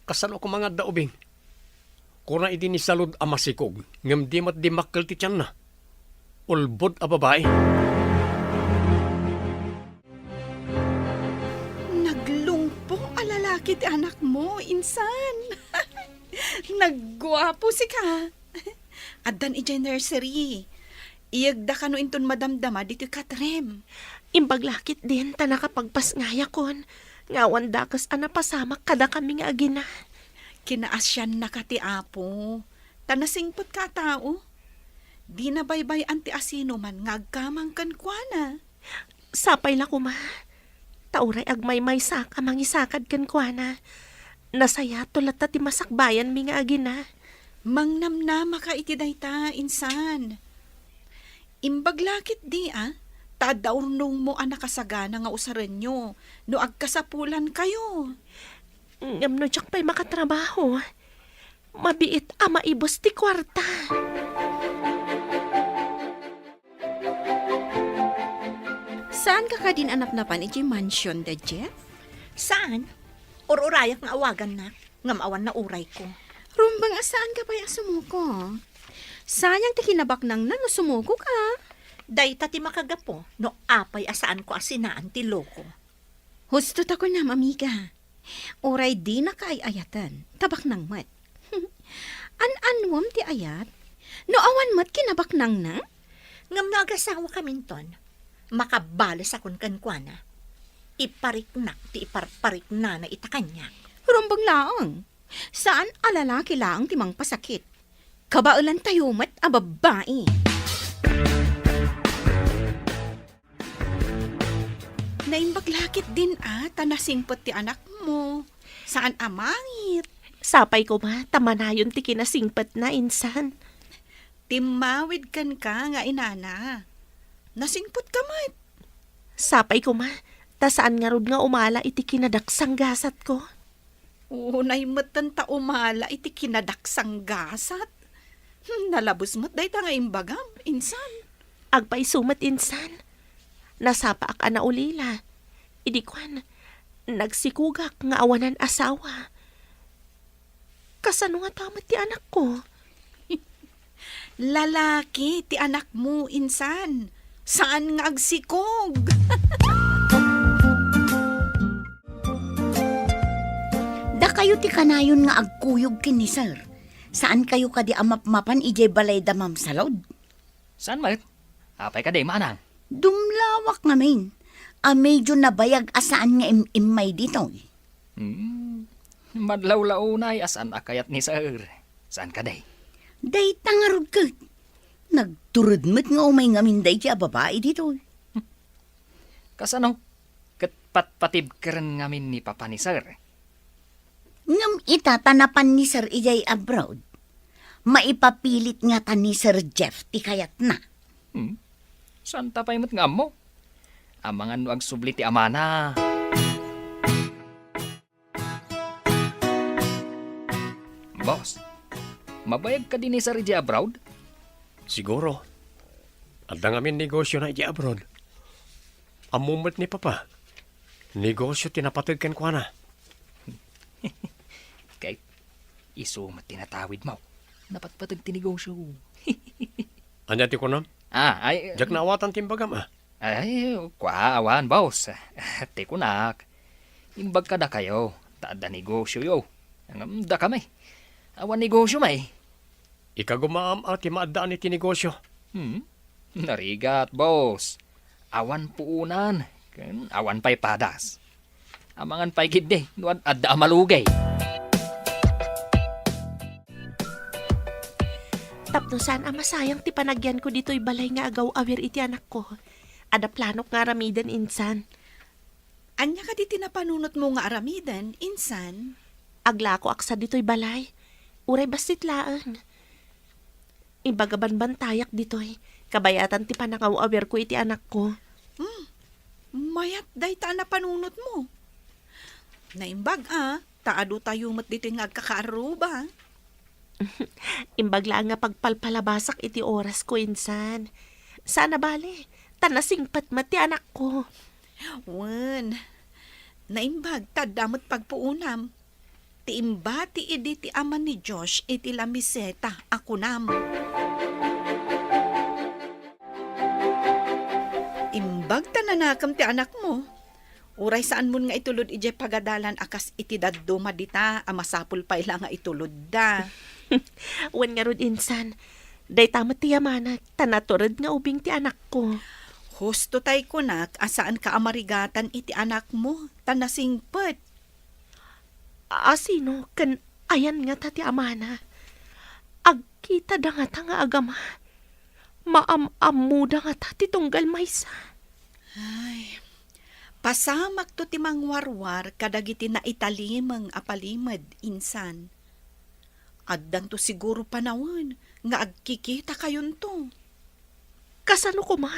Kasano koma nga adda ubing? Kuna idi ni Salud a masikog, ngem di met dimmakkel ti tianna. Ulbod a babai. Naglungpo a lalaki ti anakmo, insan. Nagguapo sika. Addan idiay nursery. Iyegda kano inton madamdama ditoy katrem. Imbag la ketdin ta nakapagpasngayakon nga awan dakes a napasamak kadakami nga agina. Kinaasiannaka ti Apo, ta nasingpetka a tao. Dina baybay-an ti asinoman nga agkamang kenkuana. Sapay la koma. Ta uray agmaymaysak a mangisakad kenkuana, nasayato latta ti masakbayanmi nga agina. Mangnamnamaka iti dayta, insan. Imbag la ketdi a, ta adda urnongmo a nakasagana nga usarenyo no agkasapulankayo. Ngem no diak pay makatrabaho, mabiit a maibus ti kuarta. Saanka kadin a napnapan idiay mansion da Jeff? Saan. Ur-urayak nga awagannak, ngem awan naurayko. Rumbeng a saanka pay a sumuko. Sayang ti kinabaknangna no sumukoka. Dayta ti makagapu no apay a saanko a sinaan ti loko. Husto ta kunam, amiga. Uray dinaka ay-ayaten, ta baknang met. An-anuem ti ayat? No awan met kinabaknangna? Ngem no agasawakaminton, makabalesakon kenkuana. Ipariknak ti iparpariknana ita kaniak. Rumbeng laeng. Saan a lalaki laeng ti mangpasakit. Kabaelantayo met a babbai. Naimbag la ketdin a, ta nasingpet ti anakmo. Saan a mangit. Sapay koma, ta manayon ti kinasingpetna, insan. Timmawid kenka nga inana. Nasingpetka met. Sapay koma, ta saan ngarud nga umala iti kinadaksanggasatko. Unay metten ta umala iti kinadaksanggasat. Hmm, nalabes met dayta nga imbagam, insan. Agpayso met, insan. Nasapaak a naulila. Idi kuan, nagsikogak nga awanan asawa. Kasano ngata met ti anakko? Lalaki ti anakmo, insan. Saan nga agsikog. Dakayo ti kanayon nga agkuyog ken ni Sir. Saankayo kadi a mapmapan idiay balay da Ma'am Salud? Saan met? Apay kadi, manang? Dumlawak ngamin a medyo nabayag a saan nga im-immay ditoy. Hmm. Madlawlawnay a saan a kayat ni Sir. Saan kadi? Dayta ngarud ket. Nagtured met nga umay ngamin daydi a babai ditoy. Kasano? Ket patpatibkeren ngamin ni Papa ni Sir. Ngem ita ta napan ni Sir idiay abroad, maipapilit ngata ni Sir Jeff ti kayatna. Hmm? Saanta pay met nga ammo? Amangan no agsubli ti amana. Boss, mabayag kadi ni Sir idiay abroad? Siguro. Adda ngamin negosiona idiay abroad. Ammo met ni Papa. Negosio ti napateg kenkuana. Kay isu met ti natawidmo. Napatpateg ti negosio. Ania ti kunam? Ah, ay, Diak naawatan ti imbagam, a. Ay, kua, awan, boss. Ti kunak, imbag kadakayo, ta adda negosioyo. Ngem dakami, awan negosio met. Ikagumaam a ti maaddaan iti negosio. Hmm? Narigat, boss. Awan puonan, ken awan pay padas. Amangan pay ketdi no ad-, adda a malugay. Tapno saan a masayang ti panagyanko ditoy balay nga agaw-awir iti anakko, adda planok nga aramiden, insan. Ania kadi ti napanunotmo nga aramiden, insan? Aglakoak sa ditoy balay. Uray bassit laeng. Imbag a banbantayak ditoy, kabayatan ti panangaw-awirko iti anakko. Hmm, mayat dayta a napanunotmo. Naimbag a, ta adu tayo met ditoy nga agkakaarruba. Imbag laeng nga pagpalpalabasak iti orasko insan. Saan a bale, ta nasingpet met ti anakko. Wen, naimbag ta adda met pagpuonam. Ti imbati idi ti ama ni Josh iti lamiseta a kunam. Imbag ta nanakem ti anakmo, uray saanmon nga itulod idiay pagadalan a kas iti dadduma dita a masapul pay la nga itulodda. Wen ngarud insan, dayta met ti yamanak, ta natured nga ubing ti anakko. Husto tay kunak a saanka a marigatan iti anakmo, ta nasingpet. A sino ken ayan ngata ti amana? Agkitada ngata nga agama? Maam-ammoda ngata ti tunggal maysa? Ay, pasamakto ti mangwarwar kadagiti naitalimeng a palimed, insan. Addanto siguro panawen nga agkikitakayonto. Kasano koma?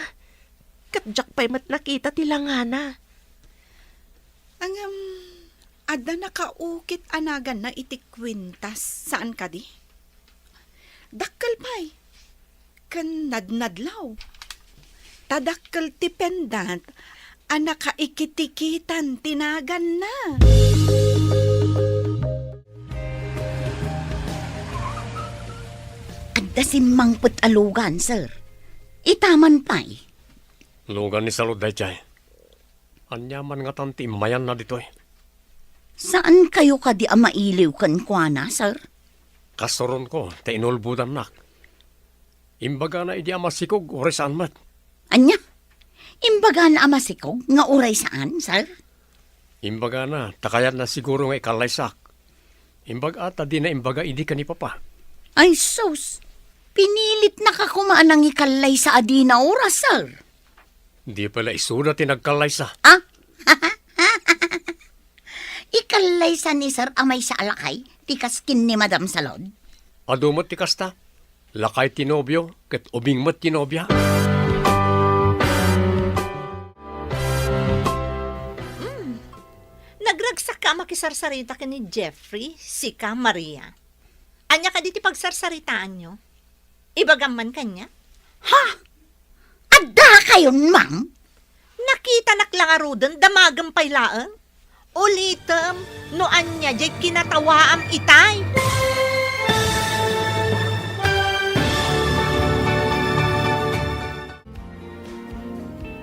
Ket diak pay met nakita ti langana. Ngem, adda nakaukit a naganna iti kuintas, saan kadi? Dakkel pay, ken nadnadlaw. Ta dakkel ti pendant a nakaikitikitan ti naganna. Adda simmangpet a lugan, sir. Itaman pay. Lugan ni Salud daydiay. Ania man ngatan ti immayanna ditoy? Saan kayo kadi a mailiw kenkuana, sir? Kasuronko, ta inulbodannak. Imbagana idi a masikog, uray saan met. Ania? Imbagana a masikog nga uray saan, sir? Imbagana, ta kayatna siguro nga ikallaysak. Imbag a ta dina imbaga idi ken ni Papa. Ay, sus! Pinilitnaka koma a nangikallaysa a dina oras, sir. Di pay la isuda ti nagkallaysa. Ah? Ikallaysa ni sir a maysa a lakay ti kas ken ni Madam Salud? Adu met ti kasta. Lakay ti nobio, ket ubing met ti nobia. Mm. Nagragsakka a makisarsarita ken ni Jeffrey, sika, Maria. Ania kadi ti pagsarsaritaanyo? Ibagam man kaniak. Ha? Adda kayon, ma'am? Nakitanak la ngaruden, damagem pay laeng. Ulitem no ania diay kinatawaam itay.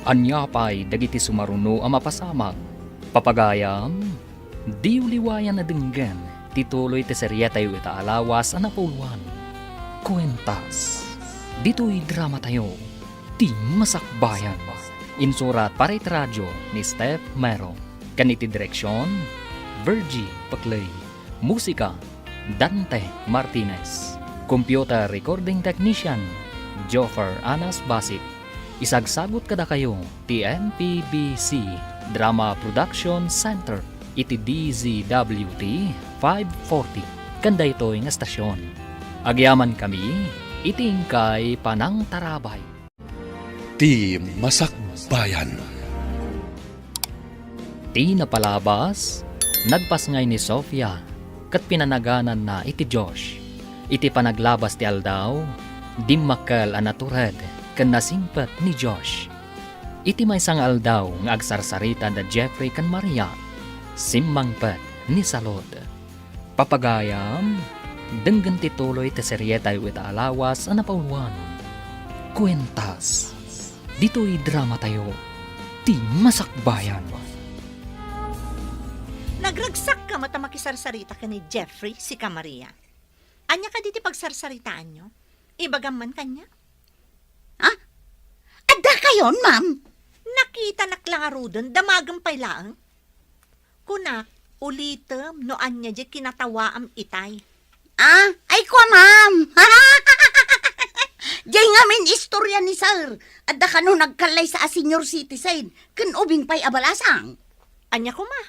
Ania pay dagiti sumaruno a mapasamak? Papagayam, diyo liwayan a denggen ti tuloy ti serietayo ita a lawas a napauluan, Kuentas. Ditoy dramatayo, Ti Masakbayan. Insurat para iti radio ni Steph Mero. Ken iti direksion, Virgie Paclay. Musika, Dante Martinez. Computer recording technician, Joffer Anas Basit. Isagsagut kadakayo ti M P B C Drama Production Center iti D Z W T five forty ken daytoy nga estasion. Agyamankami iti inkay panangtarabay. Ti Masakbayan. Ti napalabas, nagpasngay ni Sofia ket pinanagananna iti Josh. Iti panaglabas ti aldaw, dimmakkel a natured ken nasingpet ni Josh. Iti maysa nga aldaw nga agsarsarita da Jeffrey ken Maria, simmangpet ni Salud. Papagayam, denggen ti tuloy ti serietayo ita a lawas a napauluan, Kuentas. Ditoy dramatayo, Ti Masakbayan. Nagragsakka met a makisarsarita ken ni Jeffrey, sika, Maria. Ania kadi ti pagsarsaritaanyo? Ibagam man kaniak. Ha? Adda kayon, ma'am? Nakitanak la ngaruden, damagem pay laeng. Kunak, ulitem no ania diay kinatawaam itay. Ah, ay kua, ma'am. Diay ngamin istorya ni sir. Adda kano nagkallaysa a senior citizen, ken ubing pay a balasang. Ania koma?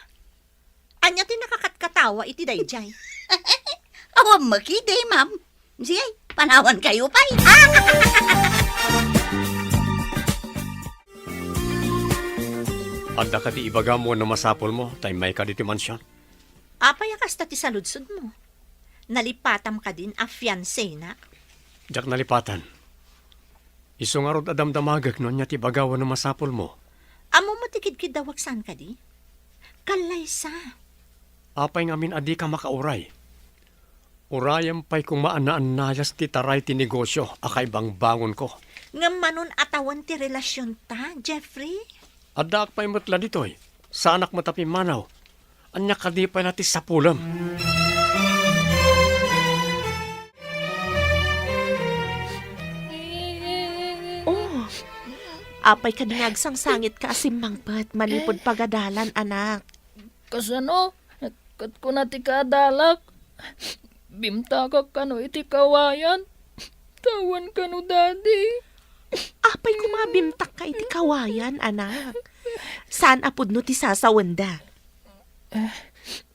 Ania ti nakakatkatawa iti daydiay? Awan met idi, ma'am. Sige, panawankayo pay. Adda kadi ibagam wenno masapulmo ta immayka ditoy mansion? Apay a kasta ti saludsodmo? Nalipatam kadin a fiancé-na? Diak nalipatan. Isu ngarud a damdamagek no ania ti ibaga wenno masapulmo. Ammom ti kidkiddawak saan kadi? Kallaysa. Apay ngamin a dika makauray? Urayem pay koma a naannayas ti taray ti negosio a kaibangbangonko. Ngem manon a tawen ti relasionta, Jeffrey? Addaak pay met la ditoy. Saanak met a pimmanaw. Ania kadi pay la ti sapulem? Oh, apay kadi nga agsangsangitka a simmangpet manipud pagadalan, anak? Kasano? Ket kuna ti kaadalak, bimtakak kano iti kawayan. Tawen kano, Daddy. Apay koma a bimtakka iti kawayan, anak? Saan a pudno ti sasawenda?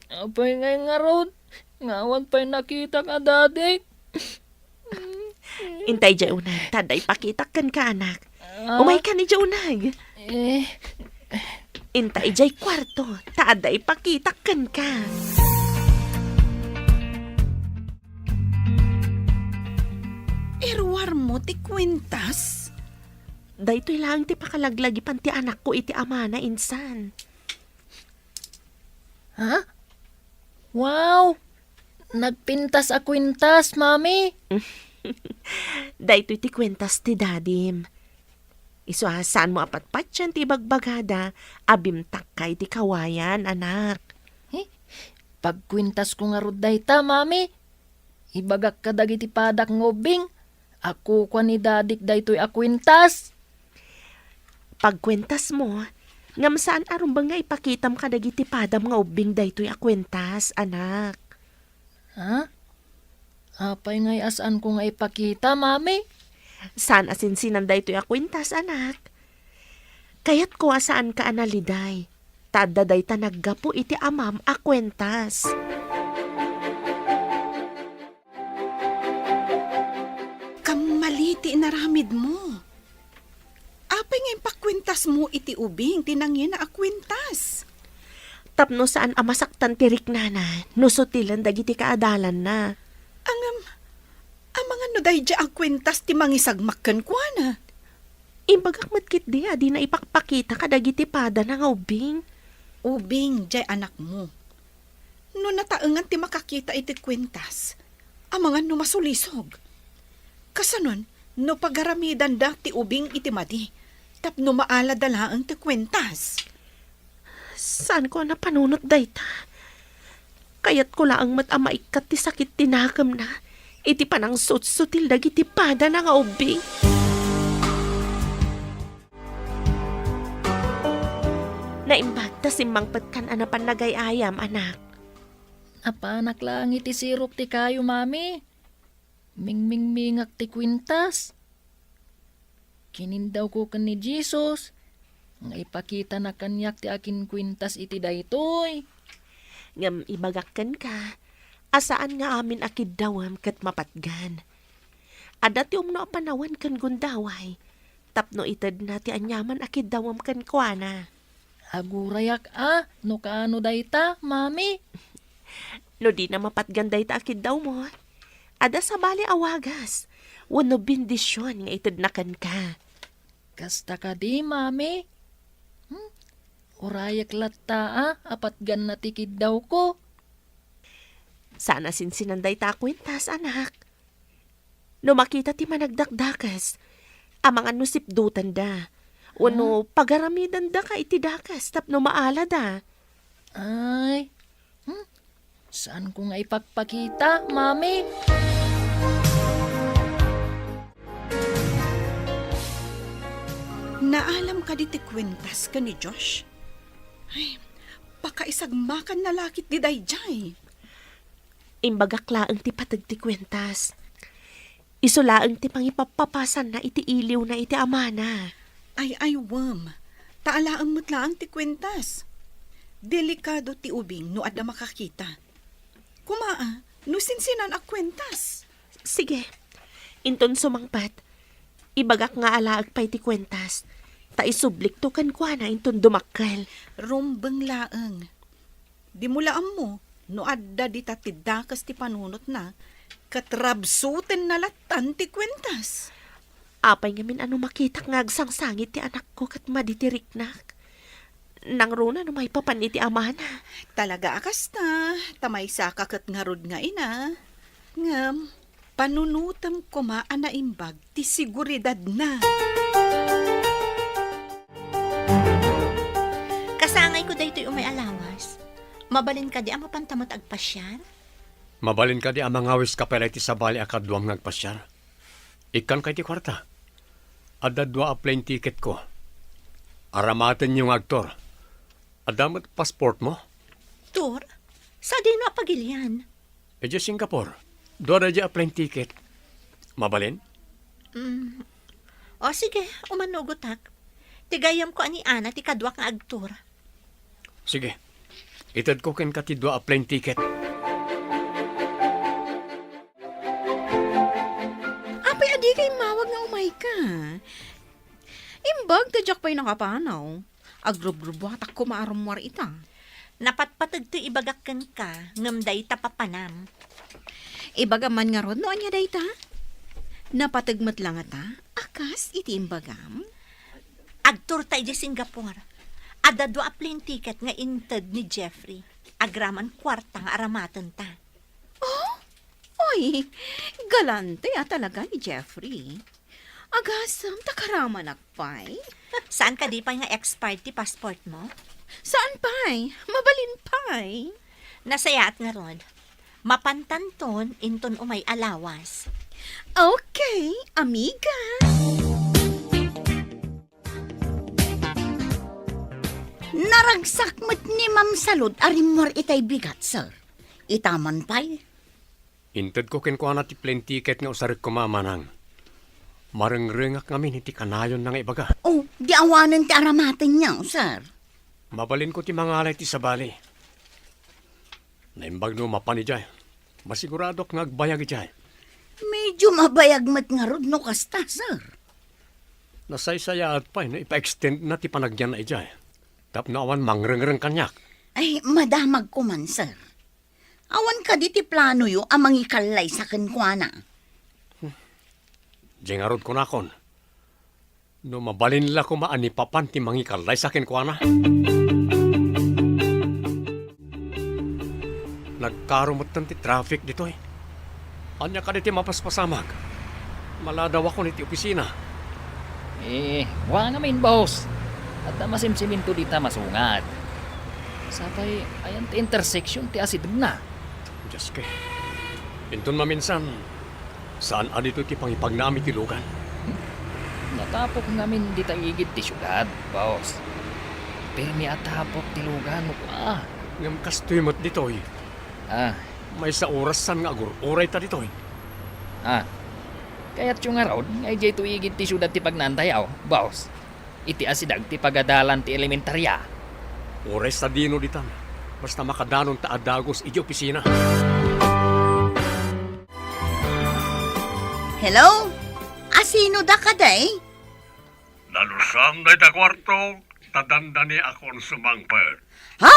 Apay ngay ngarud, nga awan pay nakitak a dadik? Inta idiay uneg, ta adda ipakitak kenka, anak. Ah. Umaykan idiay uneg. Eh. Inta idiay kuarto, ta adda ipakitak kenka. Iruarmo ti kuentas? Daytoy laeng ti pakalaglagipan ti anakko iti amana insan. Ha? Wow! Nagpintas a kuentas, Mami. Daytoy ti kuentas ti dadim. Isu a saanmo a patpatian ti ibagbagada a bimtakka iti kawayan, anak. Eh, pagkuentasko ngarud dayta, Mami. Ibagak kadagiti padak nga ubbing a kukua ni dadik daytoy a kuentas. Pagkuentasmo, ngem saan a rumbeng nga ipakitam kadagiti padam nga ubbing daytoy a kuentas, anak. Ha? Apay ngay a saanko nga ipakita, Mami? Saan a sinsinan daytoy a kuentas, anak. Kayatko a saanka a naliday, ta adda dayta naggapu iti amam a kuentas. Kammali ti inaramidmo. Apay nga impakuentasmo iti ubing ti nangina a kuentas? Tapno saan a masaktan ti riknana no sutilen dagiti kaadalanna. Ngem, amangan no daydiay a kuentas ti mangisagmak kenkuana? Imbagak met ketdi a dina ipakpakita kadagiti padana nga ubbing. Ubing diay anakmo. No nataengan ti makakita iti kuentas, amangan no masulisog. Kasanon, no pagaramidanda ti ubing iti madi, tapno maalada laeng ti kuentas. Saanko a napanunot dayta. Kayatko laeng met a maikkat ti sakit ti nakemna iti panangsutsutil dagiti padana nga ubbing. Naimbag ta simmangpetkan a napan nagay-ayam, anak. Napanak laeng iti sirok ti kayo, Mami. Mingmingmingak ti kuentas. Kinindawko ken ni Jesus nga ipakitana kaniak ti akinkuentas iti daytoy. Ngem ibagak kenka a saan nga amin a kiddawem ket mapatgan. Adda ti umno a panawen ken gundaway tapno itedna ti aniaman a kiddawem kenkuana. Agurayak a no kaano dayta, Mami. No dina mapatgan dayta a kiddawmo, adda sabali a wagas wenno bendision nga itedna kenka. Kasta kadi, Mami? Hmm? Urayak latta a patganna ti kiddawko. Saan a sinsinan dayta a kuentas, anak. No makita ti managdakdakes, amangan no sipdutanda, wenno pagaramidandaka iti dakes tapno maalada. Ay, hmm? Saanko nga ipakpakita, Mami? Naalam kadi ti kuentas ken ni Josh? Ay, pakaisagmakanna la ketdi daydiay. Imbagak laeng ti pateg ti kuentas. Isu laeng ti pangipappapasanna iti iliwna iti amana. Ay, ay, wen. Ta alaem met laeng ti kuentas. Delikado ti ubing no adda makakita. Kuma, ah, no sinsinan a kuentas. Sige. Inton sumangpet, ibagak nga alaek pay ti kuentas. Ta isublikto kenkuana inton dumakkel. Rumbeng laeng. Dimo la ammo no adda dita ti dakes ti panunotna, ket rabsutenna lattan ti kuentas. Apay ngamin a no makitak nga agsangsangit ti anakko ket madi ti riknak? Nangruna no maipapan iti amana. Talaga a kasta, ta maysaka ket ngarud nga ina. Ngem, panunotem koma a naimbag ti seguridadna. Kasangayko daytoy umay a lawas. Mabalin kadi a mapanta met agpasiar? Mabalin kadi a mangawiska pay la iti sabali a kaduam nga agpasiar? Ikkanka iti kuarta. Adda dua a plane ticketko. Aramatenyo nga agtour. Adda met passportmo? Tour? Sadino a pagilian? Idiay Singapore. Dua daydiay a plane ticket. Mabalin? Mm. O sige, umanugotak. Ti gayyemko a ni Ana ti kaduak nga agtour. Sige. Itedko kenka ti dua a plane ticket. Apay, adika immawag nga umayka? Imbag ta diak pay nakapanaw. Agrubrubuatak koma a rummuar ita. Napatpateg ti ibagak kenka, ngem dayta papanam. Ibagam man ngarud no ania dayta? Napateg met la ngata a kas iti imbagam? Agtourta idiay Singapore. Adda dua a plane ticket nga inted ni Jeffrey. Agraman kuarta nga aramatenta. Oh? Oy, galante a talaga ni Jeffrey. Agasem ta karamanak pay. Saan kadi pay nga expired ti passportmo? Saan pay? Mabalin pay. Nasayaat ngarud. Mapantanton inton umay a lawas. Okay, amiga. Naragsak met ni Ma'am Salud a rimmuar itay bigat, sir. Ita man pay. Intedko kenkuana ti plane ticket nga usarek koma, manang. Marengrengak ngamin iti kanayonna nga ibaga. Oh, di awanen ti aramatenyo, sir. Mabalinko ti mangala iti sabali. Naimbag no mapan idiay. Masiguradok nga agbayag idiay. Medyo mabayag met ngarud no kasta, sir. Nasaysayaat pay no ipa-extendna ti panagyanna idiay. Tapno awan mangrengreng kaniak. Ay, madamagko man, sir. Awan kadi ti planoyo a mangikallaysa kenkuana? Diay ngarud kunakon, no mabalin la koma a ni papan ti mangikallaysa kenkuana. Nagkaro metten ti traffic ditoy. Ania kadi ti mapaspasamak? Maladawakon iti opisina. Eh, wa ngamin, boss. Adda masimsiminto dita masungad. Sapay, ayan ti intersection ti asidegna. Dios ko. Inton maminsan, saan a ditoy ti pangipagnaam iti lugan? Natapok ngamin dita igid ti siudad, boss. Pirmi a tapok ti lugan, kua. Ngem kastoy met ditoy. Ah. Maysa oras saan nga agur-urayta ditoy. Ah. Kayatyo ngarud nga idiay to igid ti siudad ti pagnantayaw, boss? Iti asideg ti pagadalan ti elementaria. Uray sadino ditan, basta makadanonta a dagus idiay opisina. Hello? Asino da kadi? Nalusam dayta kuarto, ta dandaniakon sumangpet. Ha?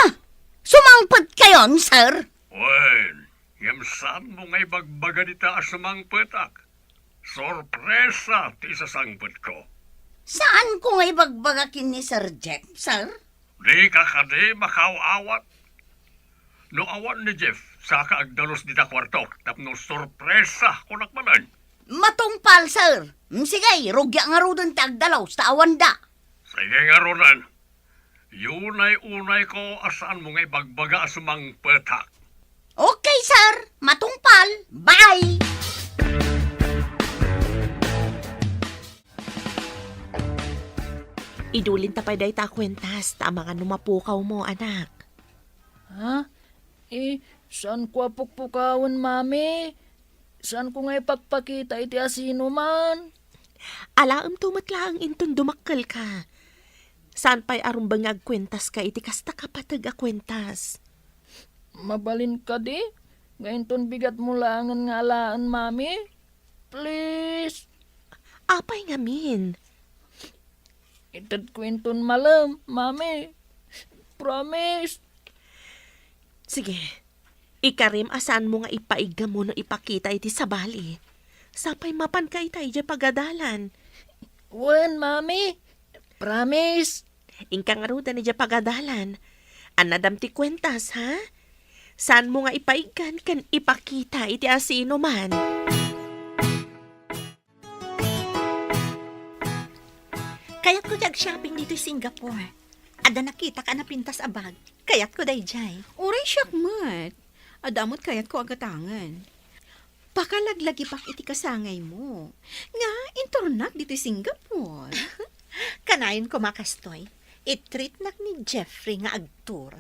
Sumangpetkayon, sir? Wen, ngem saanmo nga ibagbaga dita a sumangpetak? Sorpresa ti isasangpetko. Saanko nga ibagbaga ken ni Sir Jeff, sir? Dika kadi makaaw-awat? No awan ni Jeff, saka agdalus dita kuartok tapno sorpresa, kunak manen. Matungpal, sir. Mm, sige, rugiak ngaruden ti agdalus ta awanda. Sige ngaruden. Unay-unayko a saanmo nga ibagbaga a sumangpetak. Okay, sir. Matungpal. Bye! Idulinta pay dayta a kuentas, ta amangan no mapukawmo, anak. Ha? Eh, saanko a pukpukawen, Mami? Saanko nga ipakpakita iti asinoman? Alaemto met laeng inton dumakkelka. Saan pay a rumbeng nga agkuentaska iti kasta kapateg a kuentas. Mabalin kadi nga inton bigatmo laengen nga alaen, Mami? Please. Apay ngamin? Itedko inton malem, Mami. Promise. Sige, ikarim a saanmo nga ipaiggamu no ipakita iti sabali. Sapay mapanka ita idiay pagadalan. Wen, Mami. Promise. Inka ngaruden idiay pagadalan. Annadam ti kuentas, ha? Saanmo nga ipaiggan ken ipakita iti asinoman. Kayatko ti ag-shopping ditoy Singapore. Adda nakitak a napintas a bag. Kayatko daydiay. Uray siak met. Adda met kayatko a gatangen. Pakalaglagipak iti kasangaymo nga inturnak ditoy Singapore. Kanayon koma kastoy, i-treatnak ni Jeffrey nga agtour.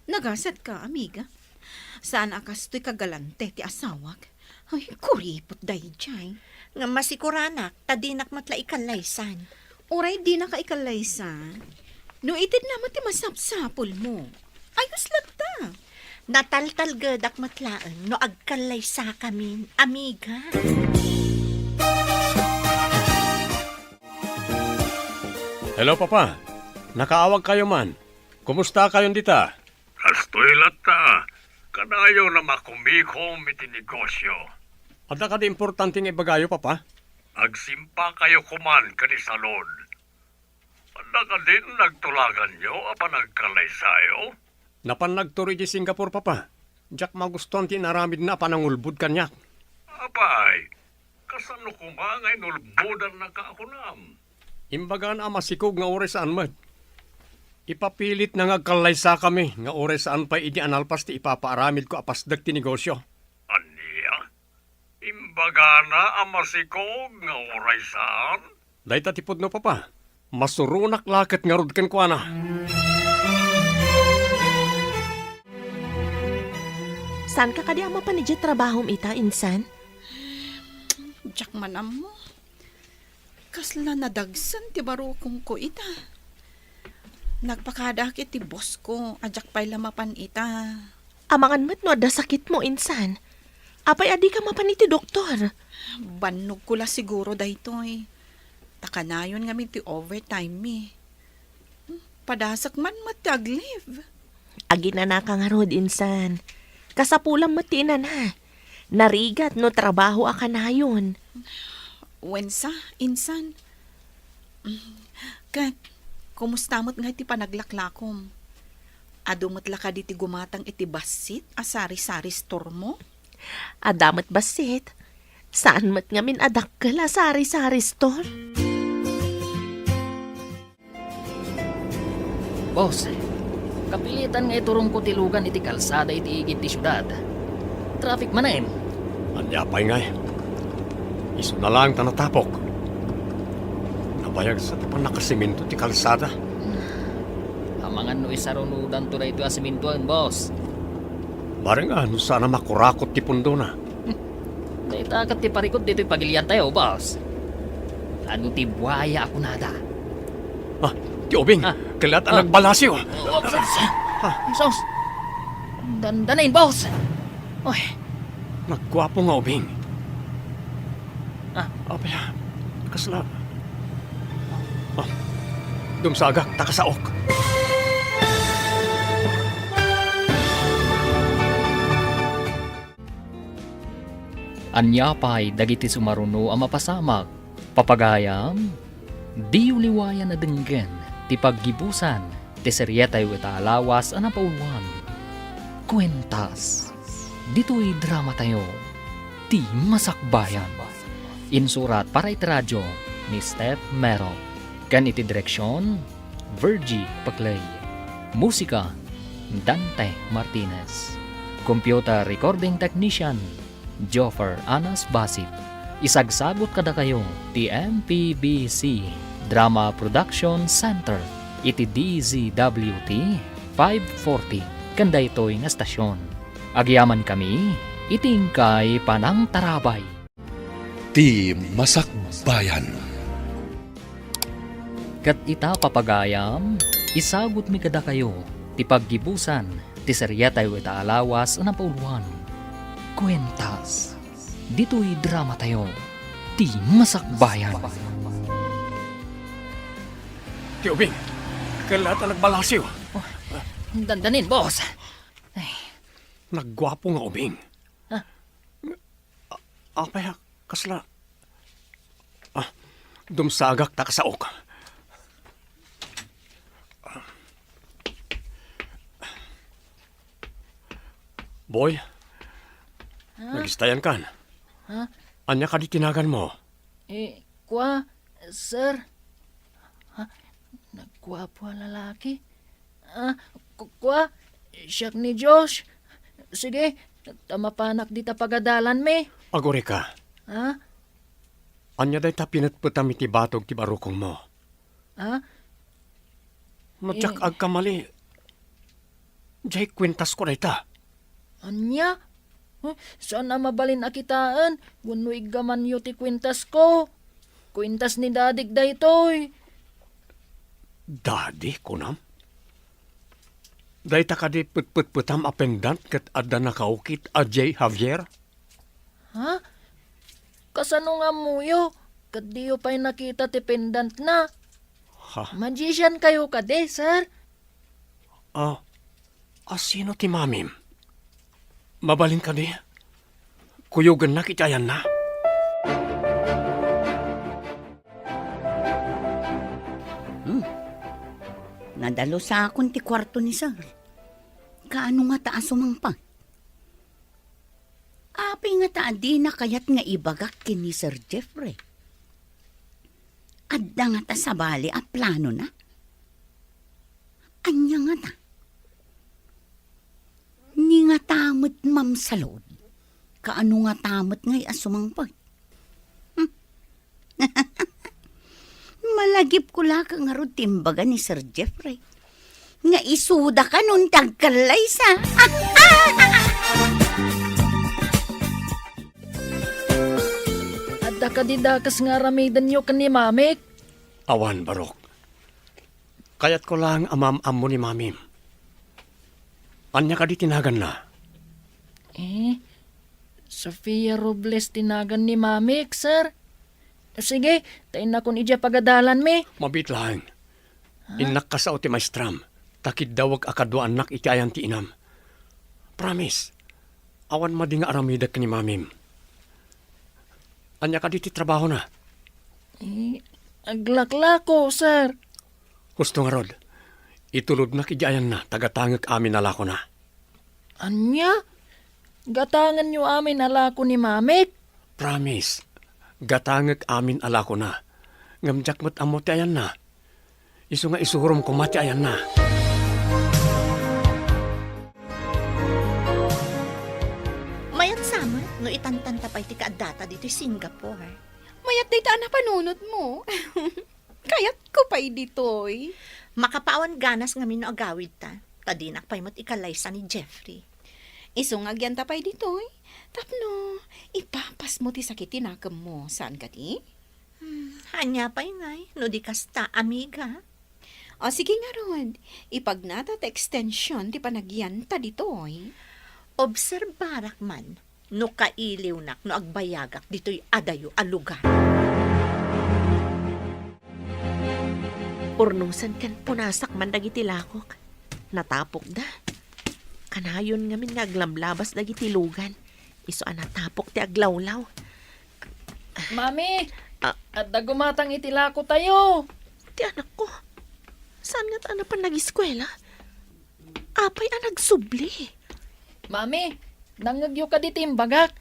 Nagasatka, amiga. Saan a kastoy kagalante ti asawak. Ay, kuripot daydiay. Nga masikuranak ta dinak met la ikallaysan. Uray dinaka ikallaysan, no itedna met ti masapsapulmo. Ayos latta. Nataltalgedak met laeng no agkallaysakamin, amiga. Hello, Papa. Nakaawag kayo man. Kumusta kayon dita? Kastoy latta, kanayon a makumikom iti negosyo. Adda kadi importante nga ibagayo, Papa? Agsimpa kayo koman kadi salon. Adda kadin nagtulaganyo a panagkallaysayo? Napan nagturo iti Singapore, Papa. Diak magustuan ti inaramidna a panangulbod kaniak. Apay, kasano koma nga inulbodannaka a kunam? Imbagana a masikog nga uray saan met. Ipapilitna nga agkallaysakami nga uray saan pay idi a nalpas ti ipapaaramidko a pasdek ti negosyo. Ania? Imbagana a masikog nga uray saan? Dayta ti pudno, Papa. Masuronak la ket ngarud kenkuana. Saanka kadi a mapan idiay trabahom ita, insan? Diak man ammo. Kasla nadagsen ti barukongko ita. Nagpakadaak iti bossko a diak pay la mapan ita. Amangan met no adda sakitmo, insan. Apay a dika mapan iti doktor? Bannogko la siguro daytoy. Ta kanayon ngamin ti overtime mi. Padasek man met ti ag-leave. Aginanaka ngarud, insan. Kasapulam met ti inana. Narigat no trabaho a kanayon. Wensa, insan. Ket, kumusta met ngay ti panaglaklakom? Adu met la kadi ti gumatang iti bassit a sari-sari store mo? Adda met bassit. Saan met ngamin a dakkel a sari-sari store? Boss, kapilitan nga iturongko ti lugan iti kalsada iti igid ti siudad. Traffic manen. Ania pay ngay? Isuna laeng ta natapok. Nabayag sa ti pannakasemento ti kalsada. Amangan no isarunodanto daytoy a sementoen, boss. Bareng a no saan a makurakot ti pundona. Dayta ket ti parikut ditoy pagiliantayo, boss. Adu ti buaya a kunada? Ah, ti ubing. Ah. Kellat a nagbalasiw. Oops, oops. Ah. Sus. Dandanin, boss. Oy. Nagguapo nga ubing. Ah. Apay, ah. Kasla. Ah. Dumsagak, ta kasaok. Ania pay dagiti sumaruno a mapasamak? Papagayam, diyo liwayan a denggen ti paggibusan ti serietayo ita a lawas a napauluan. Kuentas, ditoy dramatayo, Ti Masakbayan. Insurat para iti radio ni Steph Mero. Ken iti direksion, Virgie Paclay. Musika, Dante Martinez. Computer recording technician, Joffer Anas Basit. Isagsagut kadakayo ti M P B C Drama Production Center iti D Z W T five forty ken daytoy nga stasyon. Agyamankami iti inkay panangtarabay. Ti Masakbayan. Ket ita, papagayam, isagutmi kadakayo ti paggibusan ti seriatayo ita a lawas a napauluan, Kuentas. Ditoy dramatayo, ti Masakbayan. Ti ubing, kella ta nagbalasiw. Oh, dandanin, boss. Ay. Nagguapo nga ubing. Ah. A-, apay, ah, kasla, ah, dumsagak ta kasaok. Boy, Ha? Nagistayan kan. Ha? Ania kadi ti naganmo? Eh, kua, sir. Ha? Nagguapo a lalaki? Ah, ku-, kua, siak ni Josh. Sige, ta mapanak dita pagadalanmi. Agurika. Ha? Ania dayta pinetpetam iti batog ti barukongmo? Ha? No diak Eh. agkamali, diay kuentasko dayta. Ania? Huh, saan a mabalin a kitaen wenno iggamanyo ti kuentasko? Kuentas ni dadik daytoy. Dadi, kunam? Dayta kadi petpetpetam a pendant ket adda nakaukit a J. Javier? Ha? Kasano nga ammoyo ket diyo pay nakita ti pendantna? Ha? Magician kayo kadi, sir? Ah, asino ti mamim? Mabalin kadi? Kuyogennak iti ayanna? Hmm. Nadalusakon ti kuarto ni sir. Kaano ngata a sumangpet? Apay ngata a dina kayat nga ibagak ken ni Sir Jeffrey? Adda ngata sabali a planona? Ania ngata? Ni ngata met mamsalud? Kaano ngata met ngay a sumangpet? Hmm? Malagipko la ka ngarud ti imbaga ni Sir Jeffrey nga isuda kanon ti agkallaysa. Adda kadi dakes nga aramidenyo ken ni Mamik? Awan, Barok. Kayatko laeng a maam-ammo ni Mamim. Ania kadi ti naganna? Eh, Sofia Robles ti nagan ni Mamik, sir. Sige, ta innakon idiay pagadalanmi. Mabiit laeng. Ha? Innak kasao ti maestram, ta kiddawek a kaduaannak iti ayan ti inam. Promise, awan madi nga aramidek ni Mamim. Ania kadi ti trabahona? Eh, aglaklako, sir. Husto ngarud, itulodnak idiay ayanna ta gatangek amin a lakona. Ania? Gatangenyo amin a lako ni Mamik? Promise, gatangek amin a lakona. Ngem diak met ammo ti ayanna. Isu nga isurom koma ti ayanna. Mayat sa met no itantanta pay ti kaaddata ditoy Singapore. Mayat dayta a napanunotmo. Kayatko pay ditoy. Makapawan ganas ngamin no agawidta, ta dinak pay met ikallaysa ni Jeffrey. Isu nga agyanta pay ditoy, tapno ipapasmo ti sakit ti nakemmo, saan kadi? Hmm, ania pay ngay, no di kasta, amiga? O, sige ngarud, ipagnata ti extension ti panagyanta ditoy. Obserbarak man, no kailiwnak no agbayagak ditoy adayo a lugar. Urnosen ken punasak man dagiti lakok. Natapokda. Kanayon ngamin nga aglablabas dagiti lugan. Isu a natapok ti aglawlaw. Mami! Ah. Adda gumatang iti lakotayo! Ti anakko. Saan ngata a napan nagiskuela? Apay a nagsubli? Mami, nangngegyo kadi ti imbagak?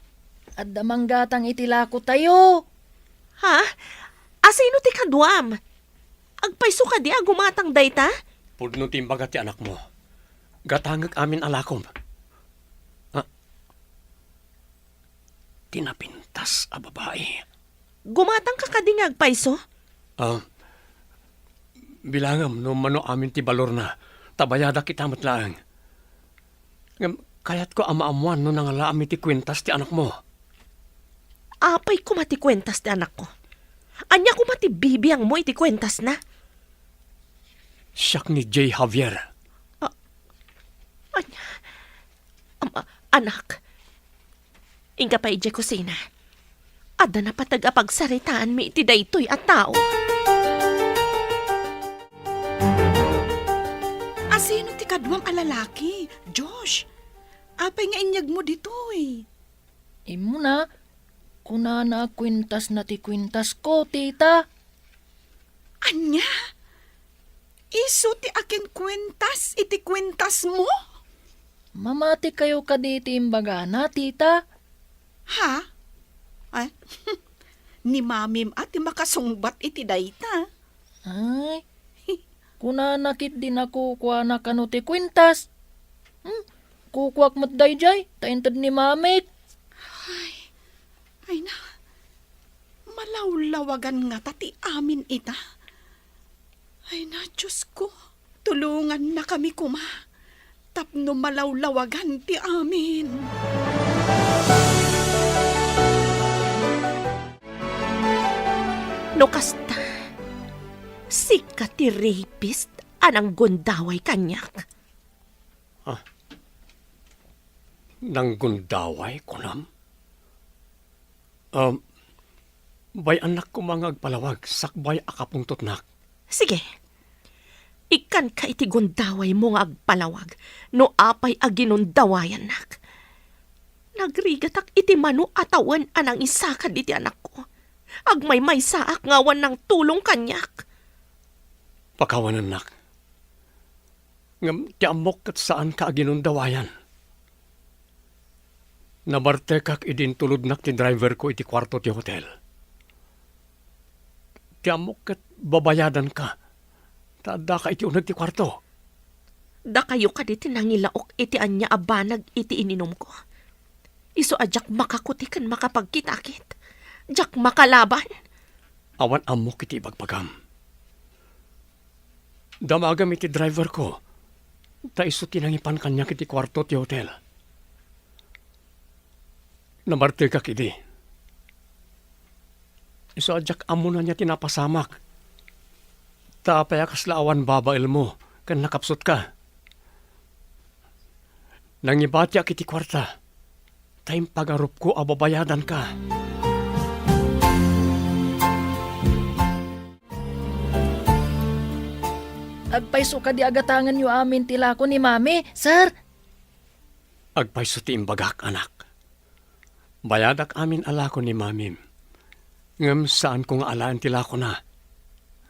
Adda manggatang iti lakotayo. Ha? Asino ti kaduam? Agpayso kadi a gumatang dayta? Pudno ti imbaga ti anakmo. Gatangek amin a lakom. Ah, ti napintas a babai. Gumatangka kadi nga agpayso? Ah, bilangem no mano amin ti balorna, ta bayadak ita met laeng. Ngem kayatko a maammoan no nangalaam iti kuentas ti anakmo. Apay koma ti kuentas ti anakko? Ania koma ti bibiangmo iti kuentasna? Siak ni Jay Javier. A-, ania? Ama, anak, inka pay idiay kusina. Adda napateg a pagsaritaanmi iti daytoy a tao. Asino ti kaduam a lalaki, Josh? Apay nga inyegmo ditoy? Immuna, kunana a kuentasna ti kuentasko, tita. Ania? Isu ti akinkuentas iti kuentasmo? Mamatikayo kadi ti imbagana, tita? Ha? Ay, ni mamim a ti makasungbat iti dayta. Ay, kunana ketdi a kukuana kano ti kuentas. Hmm, kukuak met daydiay, ta inted ni mamik. Ay, ay na, malawlawagan ngata ti amin ita. Ay na, Diosko, tulongannakami koma tapno malawlawagan ti amin. No kasta, sika ti rapist a nanggundaway kaniak. Ah, nanggundaway, kunam? Um, bay-annak koma nga agpalawag sakbay a kapungtotnak. Sige. Ikkanka iti gundawaymo nga agpalawag no apay a ginundawayannak. Nagrigatak iti mano a tawen a nangisakad iti anakko. Agmaymaysaak nga awan nangtulong kaniak. Pakawanennak. Ngem ti ammok ket saanka a ginundawayan. Nabartekak idi intulodnak ti driverko iti kuarto ti hotel. Ti ammok ket babayadanka, ta addaka iti uneg ti kuarto. Dakayo kadi ti nangilaok iti ania a banag iti ininumko. Isu a diak makakuti ken makapagkitakit. Diak makalaban. Awan ammok iti ibagbagam. Damagam iti driverko, ta isu ti nangipan kaniak iti kuarto ti hotel. Nabartekak idi. Isu a diak ammo ania ti napasamak. Ta apay a kasla awan babaelmo ken nakapsutka? Nangibatiak iti kuarta, ta impagarupko a babayadanka. Agpayso kadi a gatangenyo amin ti lako ni Mami, sir? Agpayso ti imbagak, anak. Bayadak amin a lako ni Mamim. Ngem saanko nga alaen ti lakona.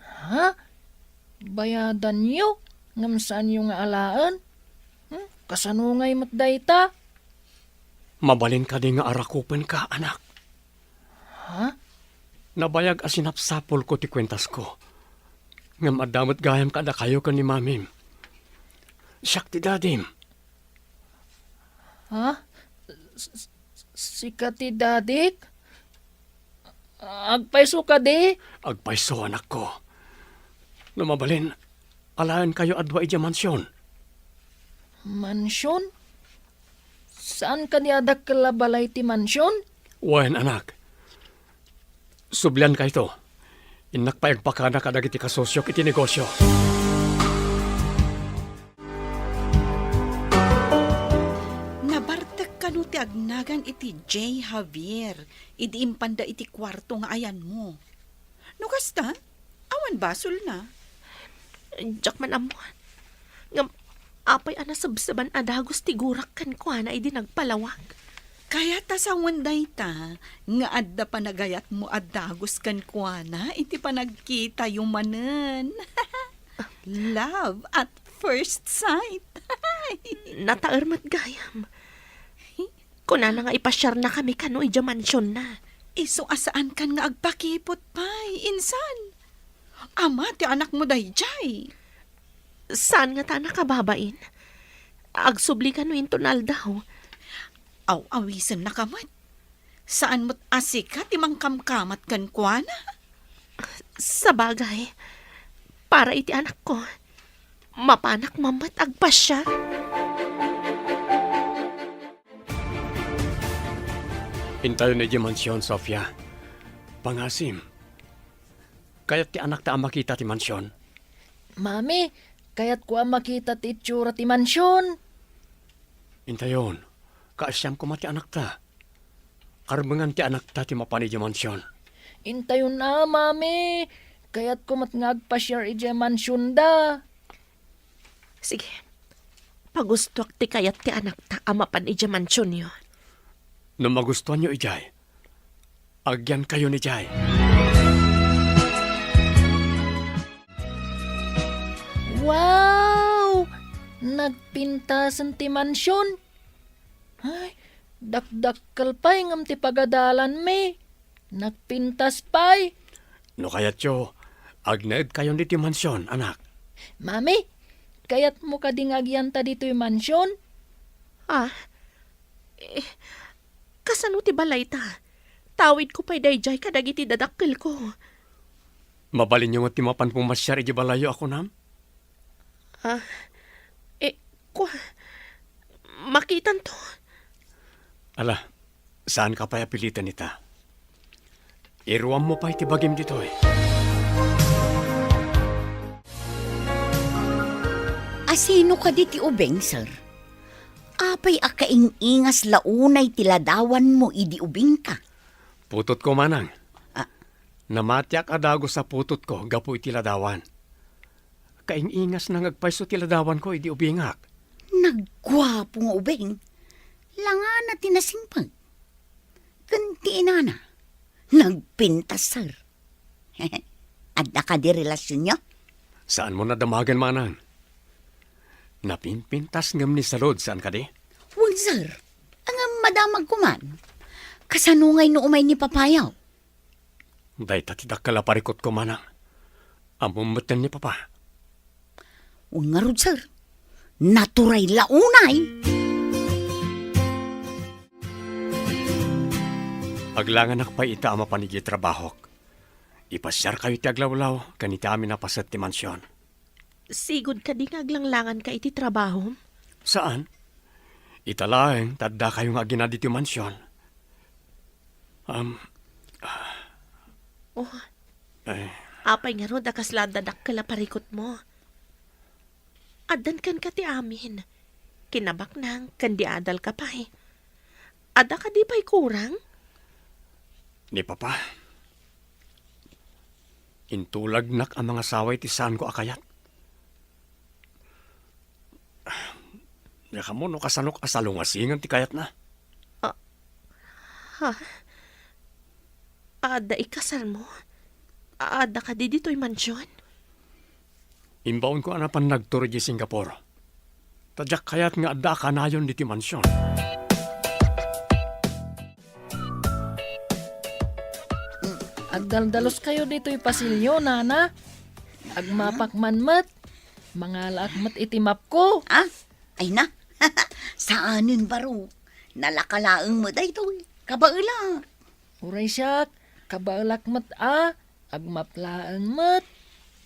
Ha? Bayadanyo, ngem saanyo nga alaen? Hmm? Kasano ngay met dayta? Mabalin kadi nga arakupenka, anak? Ha? Nabayag a sinapsapulko ti kuentasko. Ngem adda met gayam kadakayo ken ni Mamim. Siak ti dadim. Ha? S-, s-, sika ti dadik? Agpayso kadi? Agpayso, anakko. No mabalin, alaenkayo a dua idiay mansion. Mansion? Saan kadi a dakkel a balay ti mansion? Wen, anak. Subliankayto. Innak pay agpakada kadagiti kasosiok iti negosio. Nabartek kano ti agnagan iti Jay Javier idi impanda iti kuarto nga ayanmo? No kasta, awan basolna. Diak man ammo. Ngem apay a nasebseban a dagus ti gurak kenkuana idi nagpalawag? Kayat a sawen dayta nga adda panagayatmo a dagus kenkuana iti panagkitayo manen. Love at first sight. Nataer met gayam. Kunana nga ipasiarnakami kano idiay mansionna. Isu a saankan nga agpakipot pay, insan. Ama ti anakmo daydiay. Saan ngata a nakababain? Agsubli kano inton aldaw. Aw-awisennaka met. Saan met a sika ti mangkamkamat kenkuana? Sabagay, para iti anakko, mapanak man met agpasiar. Intayon idiay mansion, Sofia. Pangasim. Kayat ti anakta a makita ti mansion. Mami, Kayatko a makita ti itsura ti mansion. Intayon, kaasiam koma ti anakta. Karbengan ti anakta ti mapan idiay mansion. Intayon a, Mami. Kayatko met nga agpasiar idiay mansionda. Sige. Pagustoak ti kayat ti anakta a mapan idiay mansionyo. No magustoanyo idiay, agyankayon idiay. Wow! Nagpintasen ti mansion. Ay, dakdakkel pay ngem ti pagadalanmi. Nagpintas pay. No kayatyo, agnaedkayon ditoy mansion, anak. Mami, kayatmo kadi nga agyanta ditoy mansion? Ah, eh, kasano ti balayta? Tawidko pay daydiay kadagiti dadakkelko. Mabalinyo met ti mapan pumasiar idiay balayyo a kunam? Ah, eh, kua, makitanto. Ala, saanka pay a piliten ita. Iruammo pay ti bagim ditoy. Asino kadi ti ubing, sir? Apay a kaing-ingas la unay ti ladawanmo idi ubingka? Putotko, manang. Ah. Namatiak a dagus a putotko gapu iti ladawan. Kaing-ingasna nga agpayso ti ladawanko idi ubingak. Nagguapo nga ubing. Langana ti nasimpag. Ken ti inana, nagpintas, sir. Adda kadi relasionyo? Saanmo nadamagen, manang. Napimpintas ngem ni Salud, saan kadi? Wen, sir. Ngem madamagko man. Kasano ngay no umay ni papayo? Dayta ti dakkel a parikutko, manang. Ammom metten ni papa. Wen ngarud, sir. Naturay la unay. Aglanganak pay ita a mapan idiay trabahok. Ipasiarkayo iti aglawlaw ken iti amin a paset ti mansion. Sigud kadi nga aglanglanganka iti trabahom? Saan. Ita laeng ta addakayo nga agina ditoy mansion. Am, Oh. Ay. Apay ngarud a kasla adda dakkel a parikutmo? Addan kenka ti amin. Kinabaknang ken di adalka pay. Adda kadi pay kurang? Ni Papa, intulagnak a mangasawa iti saanko a kayat. Diak ammo no kasanok a salungasingen ti kayatna. Ah, ha? Adda ikasarmo? Adda kadi ditoy mansion? Imbaonko a napan nagtur idiay Singapore. Ta diak kayat nga adda a kanayon ditoy mansion. Agdaldalos kayo ditoy pasilyo, nana. Agmapak man met. Mangalaak met iti mapko. Ah? Ay na. Saanen, baro. Nalaka laeng met daytoy. Kabaelak. Uray siak, kabaelak met a. Agmap laeng met.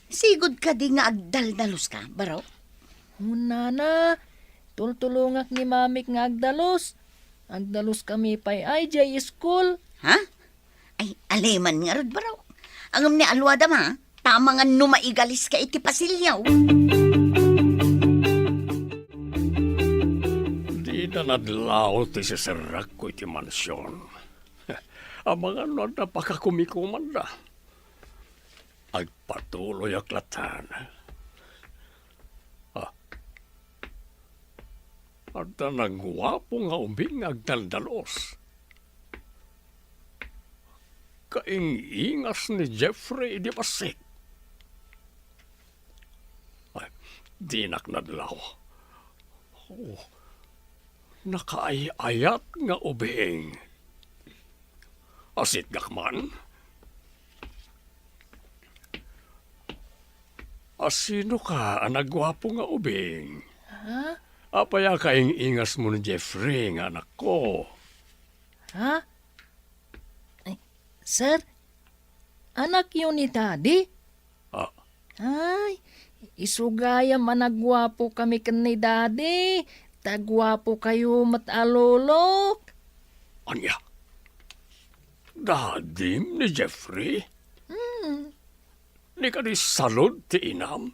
Sigud kadi nga agdaldaluska, baro? Hunana, tultulongak ni mamik nga agdalus. Agdaluskami pay ay diay school. Ha? Ay, aleman ngarud, baro. Ngem ni aluada ma, ta amangan no maigaliska iti pasilyo. Dida nadlaw ti siserrekko iti mansion. Amangan no adda pakakumikomanda. Agpatuloyak latan. Ah. Adda naguapo nga ubing nga agdaldalos. Kaing-ingas ni Jeffrey idi bassit. Ay, dinak nadlaw. Oh, nakaay-ayat nga ubing. Asitgak man. Asinoka a naguapo nga ubing? Ha? Apay a kaing-ingasmo ni Jeffrey nga anakko? Ha? Ay, sir, anakyo ni Daddy? Ah. Ay, isu gayam a naguapo kami ken ni Daddy. Ta guapo kayo met a lolok. Ania? Dadim ni Jeffrey? Hmm. Ni kadi salud ti inam?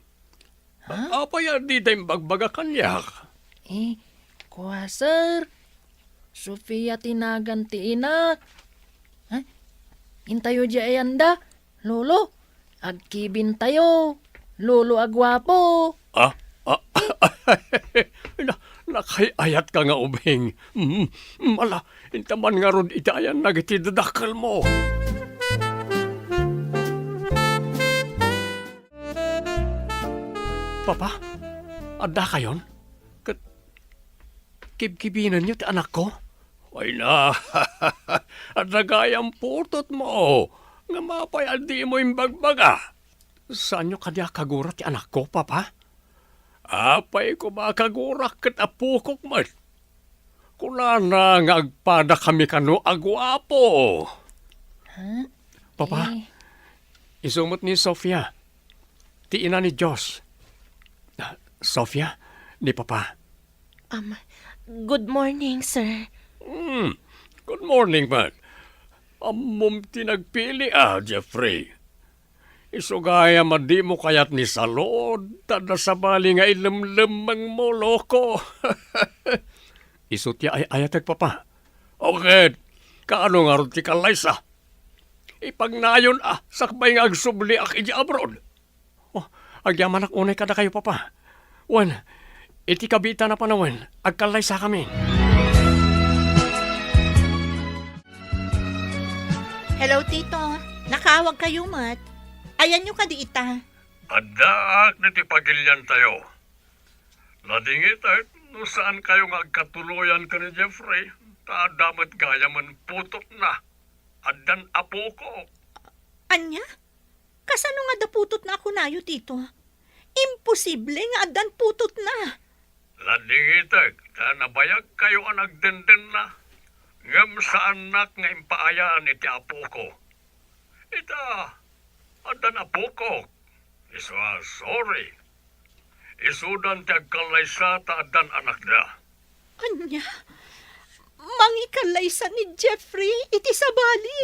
Ha? Apay a dita imbagbaga kaniak? Eh, kua, sir. Sofia ti nagan ti inak. Ha? Intayo di ayanda, Lolo. Agkibintayo, Lolo a guapo. Ah? Ah? Na, nakay-ayatka nga ubing. Mm, mm, ala, inta man ngarud iti ayan dagiti dadakkelmo. Papa, adda kayon? Ket kibkibinenyo ti anakko? Ay na, adda gayam putotmo. Ngem apay a dimo imbagbaga? Saanyo kadi a kagura ti anakko, Papa? Apay koma a kagurak ket apokok met. Kunana nga agpadakami kano a guapo. Ha? Papa, Eh. isu met ni Sofia, ti ina ni Josh. Ah, Sofia, ni Papa. Um, good morning, sir. Hmm, good morning, man. Ammom ti nagpili, ah, Jeffrey. Isu gayam a dimo kayat ni Salud, ta adda sabali nga ilemlemmengmo, loko. Isu ti ay-ayatek, Papa. O ket, kaano ngarud ti kallaysa? Ipagnayon a sakbay nga agsubliak idiay abroad. Oh, agyamanak unay kadakayo, Papa. Wen, iti kabiitan a panawen, agkallaysakami. Hello, Tito. Nakaawag kayo met. Ayanyo kadi ita? Addaak ditoy pagiliantayo. Ladingitek no saan kayo nga agkatuloyan ken ni Jeffrey, ta adda met gayamen putotna. Addan apokok. Ania? Kasano nga adda putotna a kunayo, Tito? Imposible nga addan putotna. Ladingitek ta nabayag kayo a nagdendenna, ngem saannak nga impaayan iti apoko. Ita, addan apokok. Isu a, sorry. Isudan ti agkallaysa ta addan anakda. Ania? Mangikallaysa ni Jeffrey iti sabali?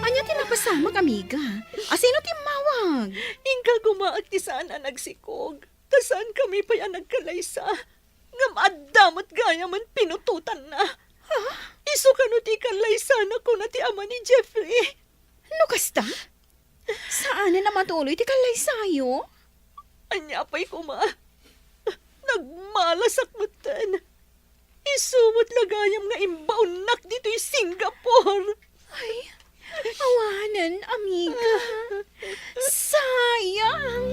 Ania ti napasamak, amiga? Asino ti immawag? Inka gumaak ti saan a nagsikog. Ta saankami pay a nagkallaysa. Ngem adda met gayamen pinutotanna. Ha? Isu kano ti ikallaysanak, kuna ti ama ni Jeffrey. No kasta, saanen a matuloy ti kallaysayo? Ania pay koma? Nagmalasak metten. Isu met la gayam nga imbaonnak ditoy Singapore. Ay, awanen, amiga. Sayang.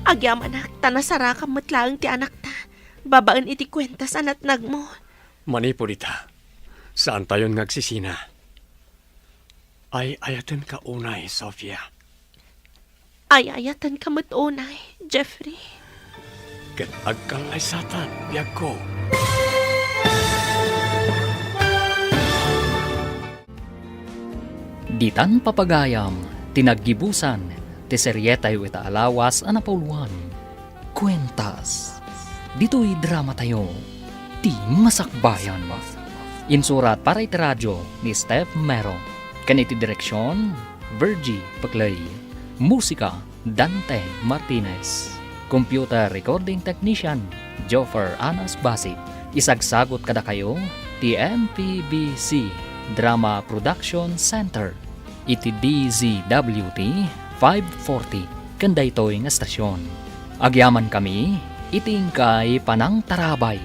Agyamanak, ta nasarakam met laeng ti anakta babaen iti kuentas a natnagmo. Manipud ita, saantayon nga agsisina. Ay-ayatenka unay, Sofia. Ay-ayatenka met unay, Jeffrey. Ket agkallaysatan, biagko. Ditan papagayam ti naggibusan ti serietayo ita a lawas a napauluan. Kuentas. Ditoy dramatayo, ti Masakbayan. Insurat para iti radio ni Steph Mero, ken iti direksion, Virgie Peclay. Musika, Dante Martinez. Computer recording technician, Joffer Anas Basi. Isagsagut kadakayo ti M P B C Drama Production Center iti D Z W T five forty ken daytoy nga estasion. Agyamankami iti inkay panangtarabay.